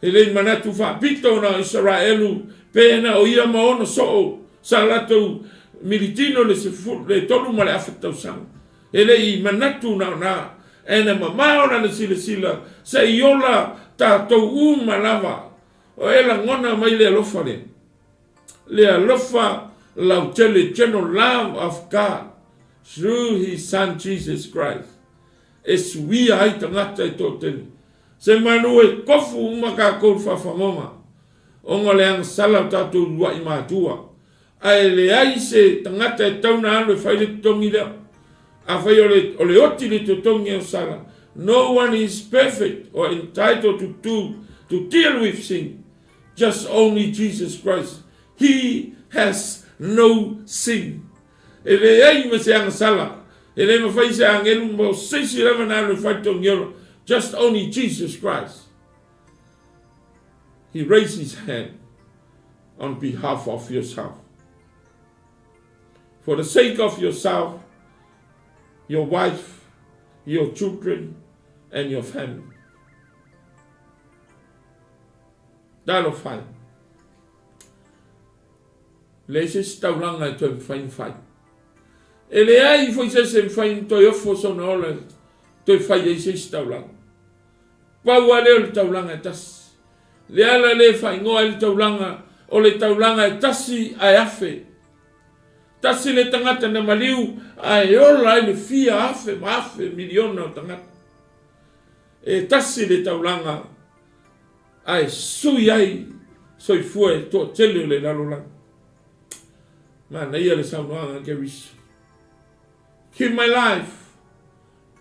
E le i manatu faapito na o Isaraelu pe na o ia ma ona soo sa latou militino le le tolu ma le afa tausaga. E le i manatu na o na, ae na mamao lana silasila se i ola tatou uma lava. O e lagona mai le alofa lea, le alofa lautele, general love of God through his son Jesus Christ, e suia ai tagata e toatele. Se manu e kofu uma tatou i le faafagoga ona o le agasala o tatou uluai matua. Ae leai se tagata e tatau ona alu e fai le totogi lea. Afai o le, o le oti le totogi agasala, no one is perfect or entitled to do, to deal with sin. Just only Jesus Christ. He has no sin. E leai ma se agasala, e le mafai se agelu mo se isi lava na alu e fai togiola, just only Jesus Christ. He raised his hand on behalf of yourself. For the sake of yourself, your wife, your children, and your family. Talofa e. Leai se isi taulaga e toe mafai ona fai. E leai foi se isi e mafai ona toe ofo sona ola e toe fai ai se isi taulaga. Pau lava lea o le taulaga e tasi. Le ala lea e faaigoa ai le taulaga, o le taulaga e tasi ae afe. Tasi le tagata na maliu ae ola ai le fia afe ma afe miliona o tagata. E tasi le taulaga ae sui ai soifua e toatele o le lalolagi. Manaia le saunoaga a Keriso. Give my life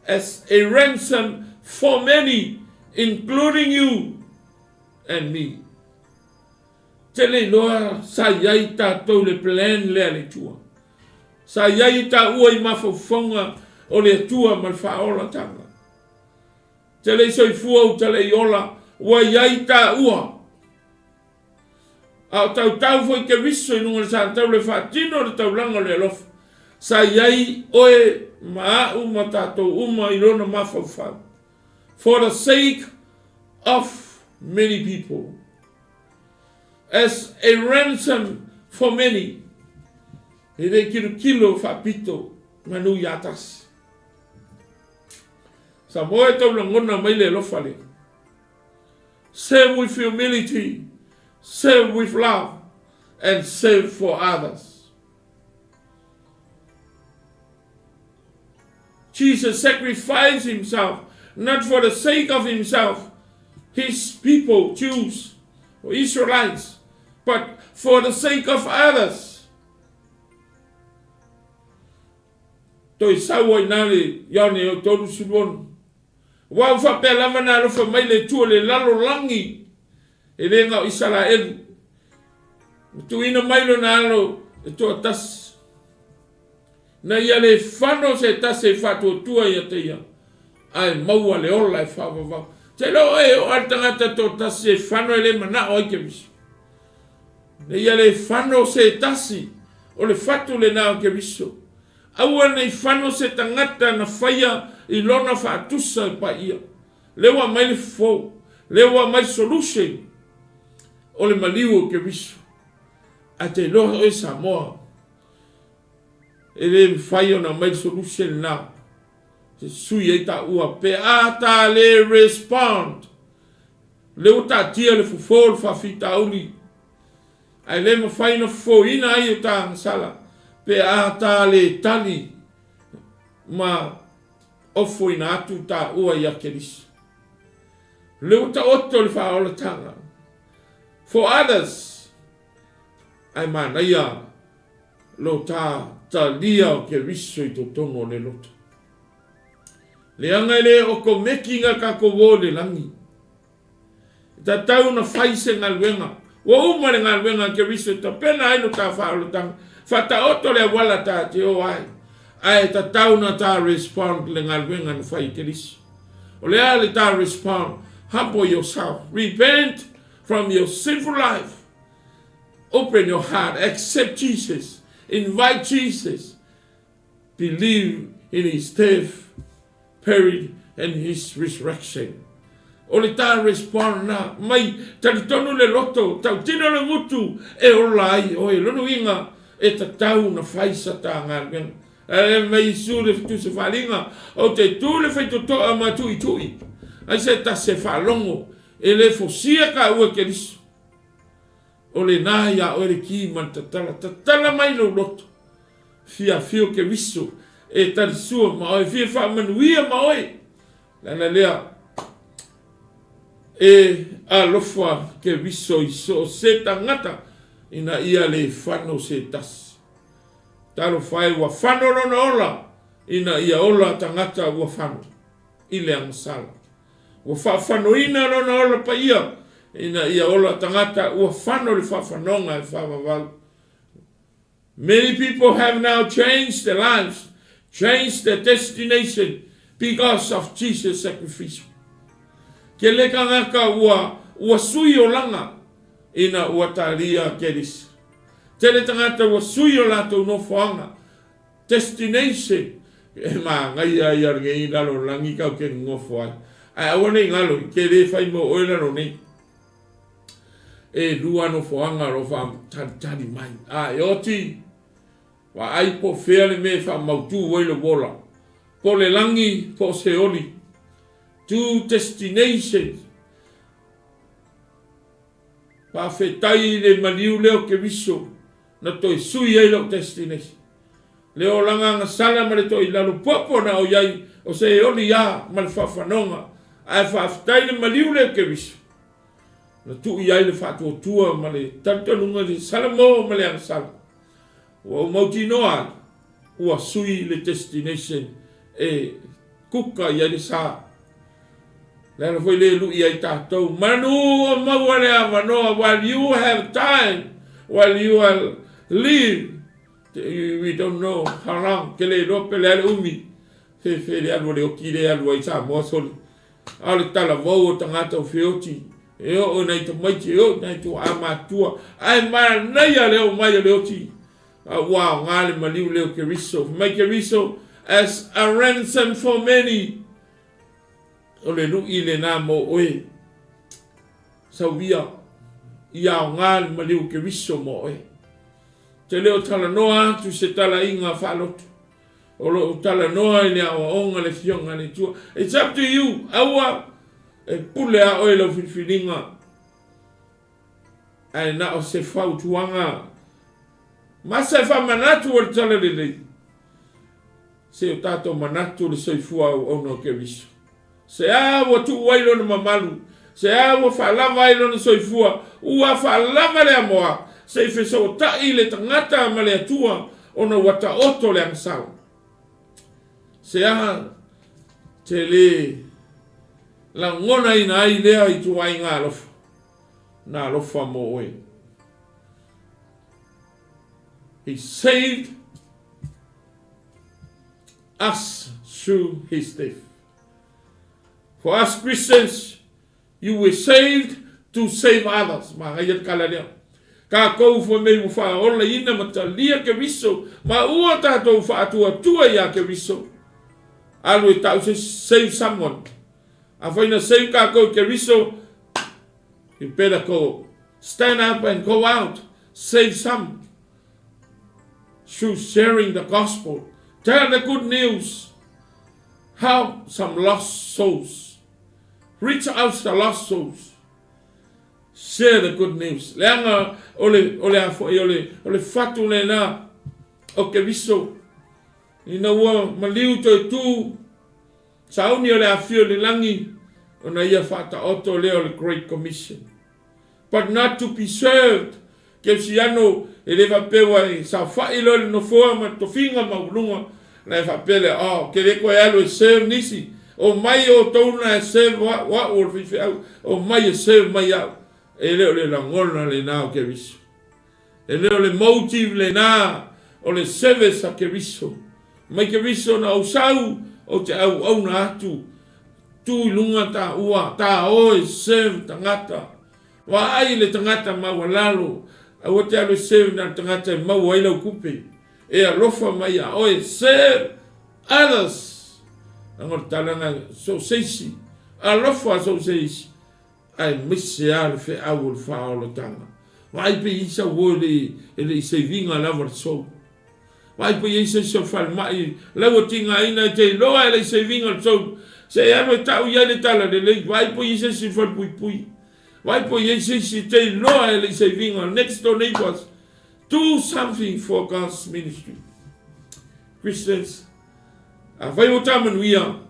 as a ransom for many, including you and me. Tele iloa sa i ai tatou le plan lea le Atua. Sa i ai taua i mafaufauga o le Atua ma le faaolatanga. Te lei soifua u te lei ola, ua i ai taua. A o tautau foi Keriso i luga o le sataula e faatino le taulaga o le alofa, sa i ai oe ma a'u ma tatou uma i lona mafaufau. For the sake of many people. As a ransom for many. E le kilokilo faapito manu ia tasi. Samoa e tau lagona mai le alofa lea. Serve with humility, serve with love, and serve for others. Jesus sacrificed himself not for the sake of himself, his people, Jews, or Israelites, but for the sake of others. Toe sau ai na le Ioane o 36. Aua ua faapea lava na alofa mai le Atua le lalolagi, e le na o Isaraelu. Ua tuuina mai lona alo e toatasi. Na ia le fano se tasi e faatuatua ia te ia, ae maua le ola e faavavau. Te iloa oe e oo lava le tagata toatasi e fano e le manao ai Keriso. Na ia le fano se tasi o le fatu lena o Keriso. Aua nei fano se tagata na faia i lona faatusa e paia. Lea ua aumai le fofo, lea ua aumai solution o le maliu o Keriso. Ae te iloa oe Samoa, e le mafai ona aumai le solution lena se sui ai taua pe a ta le respond. Lea ua taatia le fofo o le faafitauli Ae le mafai ona fofoina ai o ta agasala pe a ta le tali ma ofoina atu taua ia Keriso. Lea ua taoto le faaolataga for others, ae manaia lo ta talia o Keriso i totonu o le loto. Leaga e le okomeki nga tatou o i le lagi. E tatau ona fai se galuega. Ua uma le galuega a Keriso e tapena ai lo ta faaolataga. Faataoto le auala ta te o ai. Ae tatau na ta respond le galuega na fai e Keriso. O le a le ta respond? Humble yourself, repent from your sinful life, open your heart, accept Jesus, invite Jesus, believe in his death, buried and his resurrection. O le ta respond na, mai talitonu le loto, tautino le gutu e ola ai oe. Lona uiga, e tatau na fai sa ta galuega. E mai Isu le tusa faaaliga, Ou te tu le faitotoa ma tuitui, ai se tasi e faalogo, e le fosia ka ua Keriso. O lena ia oe le ki ma le tatala, tatala mai lou loto. Fia afio Keriso e talisua ma oe, fia faamanuia ma oe. Le ala lea, e alofa Keriso i so o se tagata ina ia le fano se tasi. Talofa e ua fano lona ola ina ia ola tagata ua fano i le agasala. Ua faafanoina lona ola paia ina ia ola tagata ua fano le faafanoga e faavavau. Many people have now changed their lives, changed their destination because of Jesus sacrificial. Kele tagata ua ua sui olaga ina ua talia Keriso. Tele tagata ua sui o latou nofoaga, destination, e māngaia ia lenei lalolagi kau ke nofo ai. Ae aua nei galo i ke le fai mo oe lalo nei. E lua nofoaga o lo whaatalitali mai. A e oti, vaai po fea le mea e whaamautu ai le wola. Po le langi, po seoli. Two destinations. Faafetai i le maliu lea o Keriso na toe sui ai lou destination. Le olaga agasala ma le toilalo popo na o iai o se e oli a ma le faafanoga, ae faafetai le maliu lea o Keriso na tuu iai le faatuatua ma le talitonuga i le Salamo ma le agasala. Ua ou mautinoa ai ua sui le destination e kuka i ai le sa. Le ala foi lea e lui ai tatou, manu ua maua le avanoa, while you have time, while you are live, we don't know how long, ke le iloa pe le a le umi, fefe le alu a le oti le alu ai Samoa soli. A o le talavou o tagata o feoti, e oo i nai tamaiti, e oo i nai tuaa matua, ae manaia le oo mai o le oti, a ua aoga le maliu lea o Keriso. Fai mai Keriso, as a ransom for many. O le lui lena mo oe. Sauia, i aoga le maliu o Keriso mo oe. Te le o talanoa atu se talaiga faaloto. O lo o talanoa i le aoaoga le Afioga a le Atua. It's up to you. Aua e pule a oe lau filifiliga. Ae na o se fautuaga ma se faamanatu o le tala lelei. Se o tatou manatu le soifua auauna o Keriso. Se a ua tuu ai lona mamalu, se a ua faalava ai lona soifua, ua faalava le amoa, se i fesootai le tagata ma le Atua ona ua taoto le agasala. Se a te le lagonaina ai lea ituaiga alofa, na alofa mo oe. He saved us through his death. For us Christians, you were saved to save others. Magaia le kala lea. Kākou fai mai ua faaolaina ma talia Keriso, ma ua tātou faatuatua iā Keriso. Alu e ta'u se save someone. Afai na save kākou i Keriso, you better go stand up and go out, save some. Through sharing the gospel, tell the good news, help some lost souls, reach out the lost souls, share the good news. Leaga o le, o le a foi, o le, o le fatu lena o Keriso, ina ua maliu toe tu, sauni o le afio i le lagi, ona ia faataoto lea o le Great Commission. But not to be served, Kerisiano, e le faapea ua e saofai loa i le nofoa ma le tofiga maualuga, ona e faapea lea, oh, ke le koe alu e serve nisi, omai outou na e serve au, au o le faifeau, omai e serve mai au. E le o le lagona lena o Keriso. E le o le motive lena o le service a Keriso. Mai Keriso na ou sau, ou te auauna atu, tu i luga taua, ta o e serve tagata. Vaai i le tagata maualalo, aua te alu e serve na o le tagata e maua ai lau tupe. E alofa mai ia oe, serve others. Leaga o le tala lena, so o se isi, alofa so o se isi, aemaise lava le feau o le faaolataga. Vaai pe i ai sau oe e le i seiviga lava le soul. Vaai pe i ai se isi o le falemai la ua tigaina e te iloa e le i seiviga le soul. Se e alu e tau i ai le tala lelei. Vaai pe i ai se isi i le falepuipui. Vaai po i ai se isi e te iloa e le i seiviga, next door neighbors. Do something for God's ministry. Christians, afai ua ta manuia,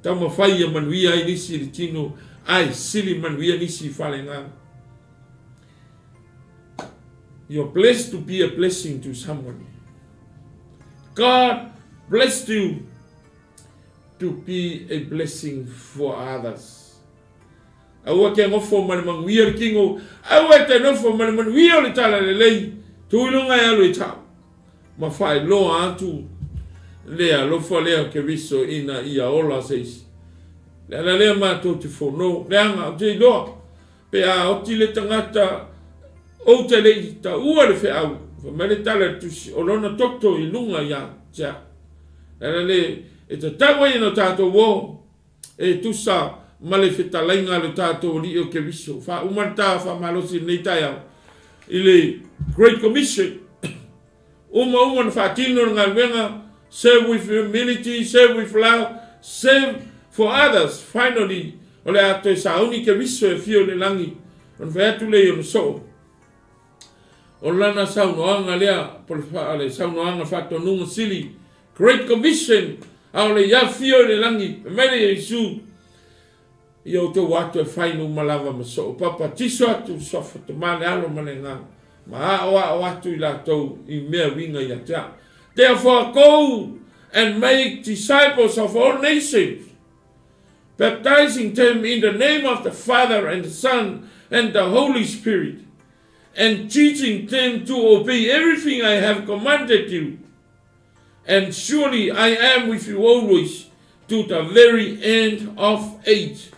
taumafai ia manuia ai nisi i le tino, ae sili manuia nisi i faleagaga. You're blessed to be a blessing to someone. God blessed you to be a blessing for others. Aua te nofo ma le manuia o le kino, aua te nofo ma le manuia o le talalelei, tu i luga e alu e tau, ma faailoa atu le alofa lea o Keriso ina ia ola se isi. Le ala lea matou te fono, leaga ou te iloa, pe a oti le tagata ou te le i taua le feau, fai mai le tala i le tusi, o lona toto i luga ia te au. Le ala lea e tatau ai ona tatou o, e tusa ma le fetalaiga a lo tatou Alii o Keriso. Faauma le ta faamalosi i lenei taeao i le Great Commission. Uma uma na faatino le galuega, serve with humility, serve with love, serve for others. Finally, o le a toe sauni Keriso e afio i le lagi, ona fai atu lea i ona soo. O lana saunoaga lea, po o le saunoaga faatonuga sili, Great Commission, a o le afio i le lagi, fai mai le Iesu, Ia outou atu e fai numa lava ma soo papatiso atu suafa tama le alo ma le agaga, ma aoao atu i latou i mea uiga ia te au. Therefore go and make disciples of all nations, baptizing them in the name of the Father and the Son and the Holy Spirit, and teaching them to obey everything I have commanded you. And surely I am with you always to the very end of age.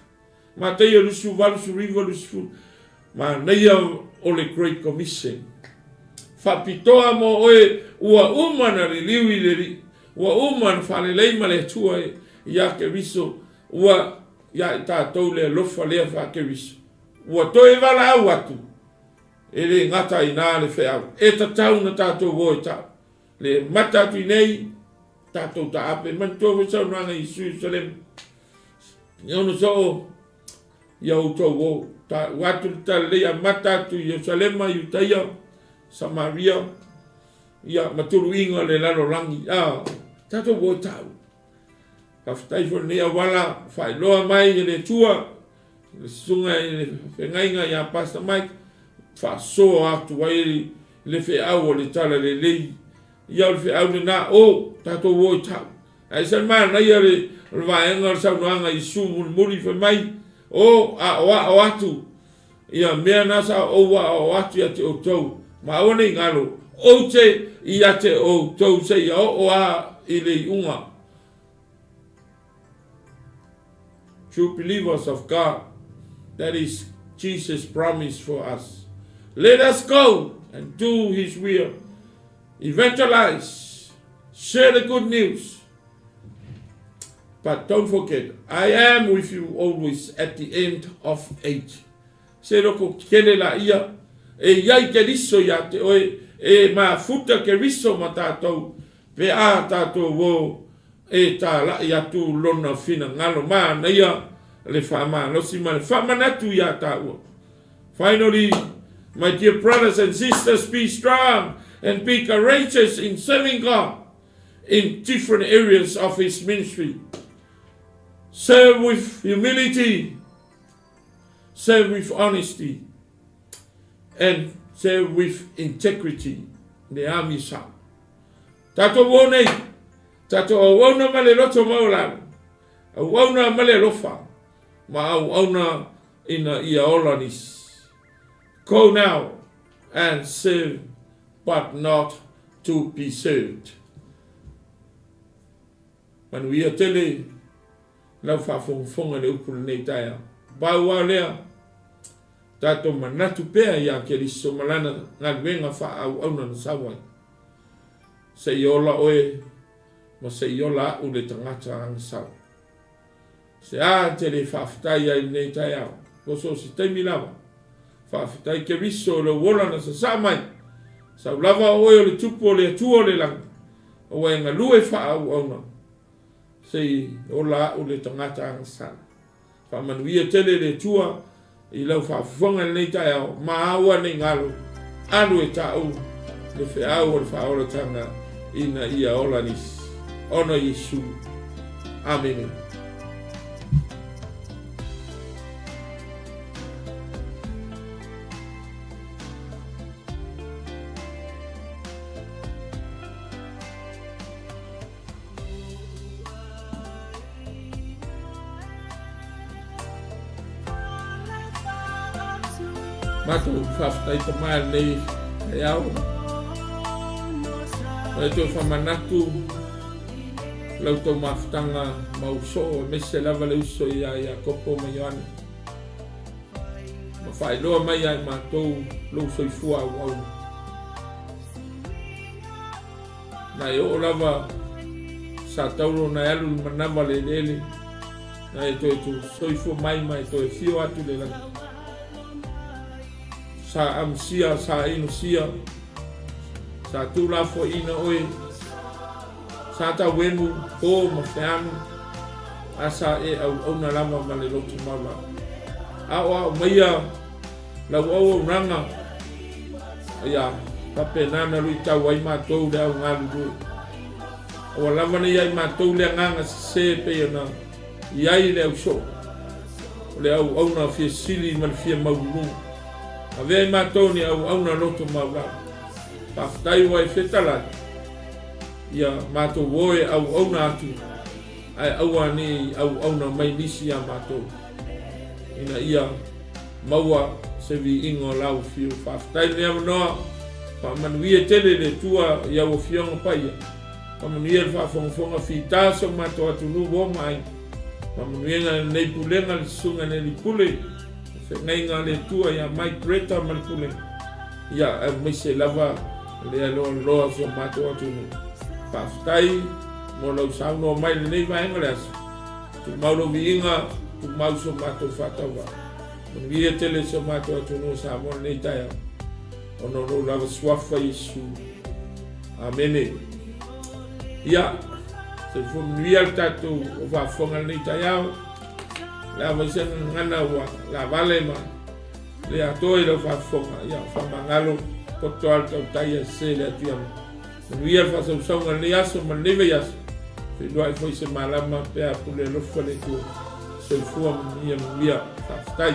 Mataia 28, 20, Manaia o le Great Commission. Faapitoa mo oe ua uma na liliu i le Alii, ua uma na faalelei ma le Atua ia Keriso, ua ia i tatou le alofa lea faa-Keriso. Ua toe valaau atu, e le gata i ina le feau, e tatau na tatou o e tau. Le mata atu i nei, tatou taape, manatua foi saunoaga i Iesu Ierusalema, e ono soo ia outou o, ta ua atu le talalelei amata atu i Ierusalema, Iutaia, Samaria, ia ma tuluiga o le lalolagi, a, tatou o e tau. Faafetai foi lenei auala faailoa mai e le Atua, le susuga i le fegaiga ia Pastor Mike, faasoa atu ai le feau o le talalelei. Ia o le feau lena, o, tatou o i tau. Ae ese le manaia le, o le vaega o le saunoaga i Iesu mulimuli fai mai, o, aoao atu, ia mea na sa ou aoao atu ia te outou, ma aua ne i galo, ou te ia te outou seia oo a i le iuga. True believers of God, that is Jesus' promise for us. Let us go and do his will. Evangelize, share the good news. But don't forget, I am with you always at the end of age. Se loko kele la ia, e iai Keriso ia te oe, e mafuta Keriso ma tātou, pe a tātou o e tālaʻi atu lona finagalo manaia le faamalosi ma le faamanatu iā tāua. Finally, my dear brothers and sisters, be strong and be courageous in serving God in different areas of His ministry. Serve with humility, serve with honesty, and serve with integrity. Le ami sa. Tatou o nei, tatou auauna ma le loto maualalo, auauna ma le alofa, ma auauna ina ia ola nisi. Go now and serve but not to be served. Manuia tele lau faafogafoga i le upu i lenei taeao. Pau lava lea, tatou manatu pea ia Keriso ma lana galuega faaauauna na sau ai. Se i ola oe ma se i ola a'u le tagata agasala. Se a te le faafetai ai i lenei taeao, po so o se taimi lava. Faafetai Keriso i lou ola na sasaa mai. Sau lava o oe o le Tupu o le Atua o le lagi, ua e galue faaauauna, se i ola a'u le tagata agasala. Faamanuia tele le Atua i lau faafofoga i lenei taeao, ma aua nei galo, alu e taʻu le feau o le faaolataga ina ia ola nisi. Ona Iesu. Amene. Matou faafetai tama i lenei taeao. O le toe faamanatu lau tou mafutaga ma usoo aemaise lava le uso ia Iakopo ma Ioane. Ma faailoa mai ia i matou lou soifua auauna. Na e oo lava sa taulo na e alu i le manava le eleele, na e toe soifua mai ma e toe afio atu i le lagi. Sa amusia, sa inosia, sa tuulafoaiina oe, sa tauemu, po ma feanu, a sa e auauna lava ma le loto maualalo. Aoao maia Lau auaunaga, ia faapena ona luitau ai matou le au galulue. Aua lava ne i ai matou le agaga sese e pei ona i ai le au soo, o le auauna fia sili ma le fia maualuluga. Avea i matou ni auauna loto maualalo. Faafetai ua e fetalai, ia matou o e auauna atu, ae aua ne i auauna mai nisi ia matou, ina ia Maua se viiga o lau afio. Faafetai i lenei avanoa. Faamanuia tele le Atua i au afioga paia. Faamanuia le faafogafoga fita si o matou atunuu ua ma aiga. Faamanuiaga i lenei pulega le susuga i le Alii Pule, le feagaiga a le Atua ia Mike Greta ma le pulega. Ia aemaise lava le aloaloa si o matou atunuu. Faafetai mo lau saunoa mai i lenei vaega o le aso. Tumau lou viiga, tumau so matou faatauvaa. Manuia tele si o matou atunuu o Samoa lenei taeao, ona o lou lava suafa Iesu. Amene. Ia, soifua manuia le tatou o faafofoga lenei taeao. Le a fai se gagana ua lavale ma le atoa i lau faafofoga. Ia, faamagalo poto lava le tautai ae sese le atu ia Manuia le faasausauga i lenei aso ma lenei vaiaso. Feiloai foi se malama pe a pule alofa le Atua. Soifua manuia manuia. Faafetai.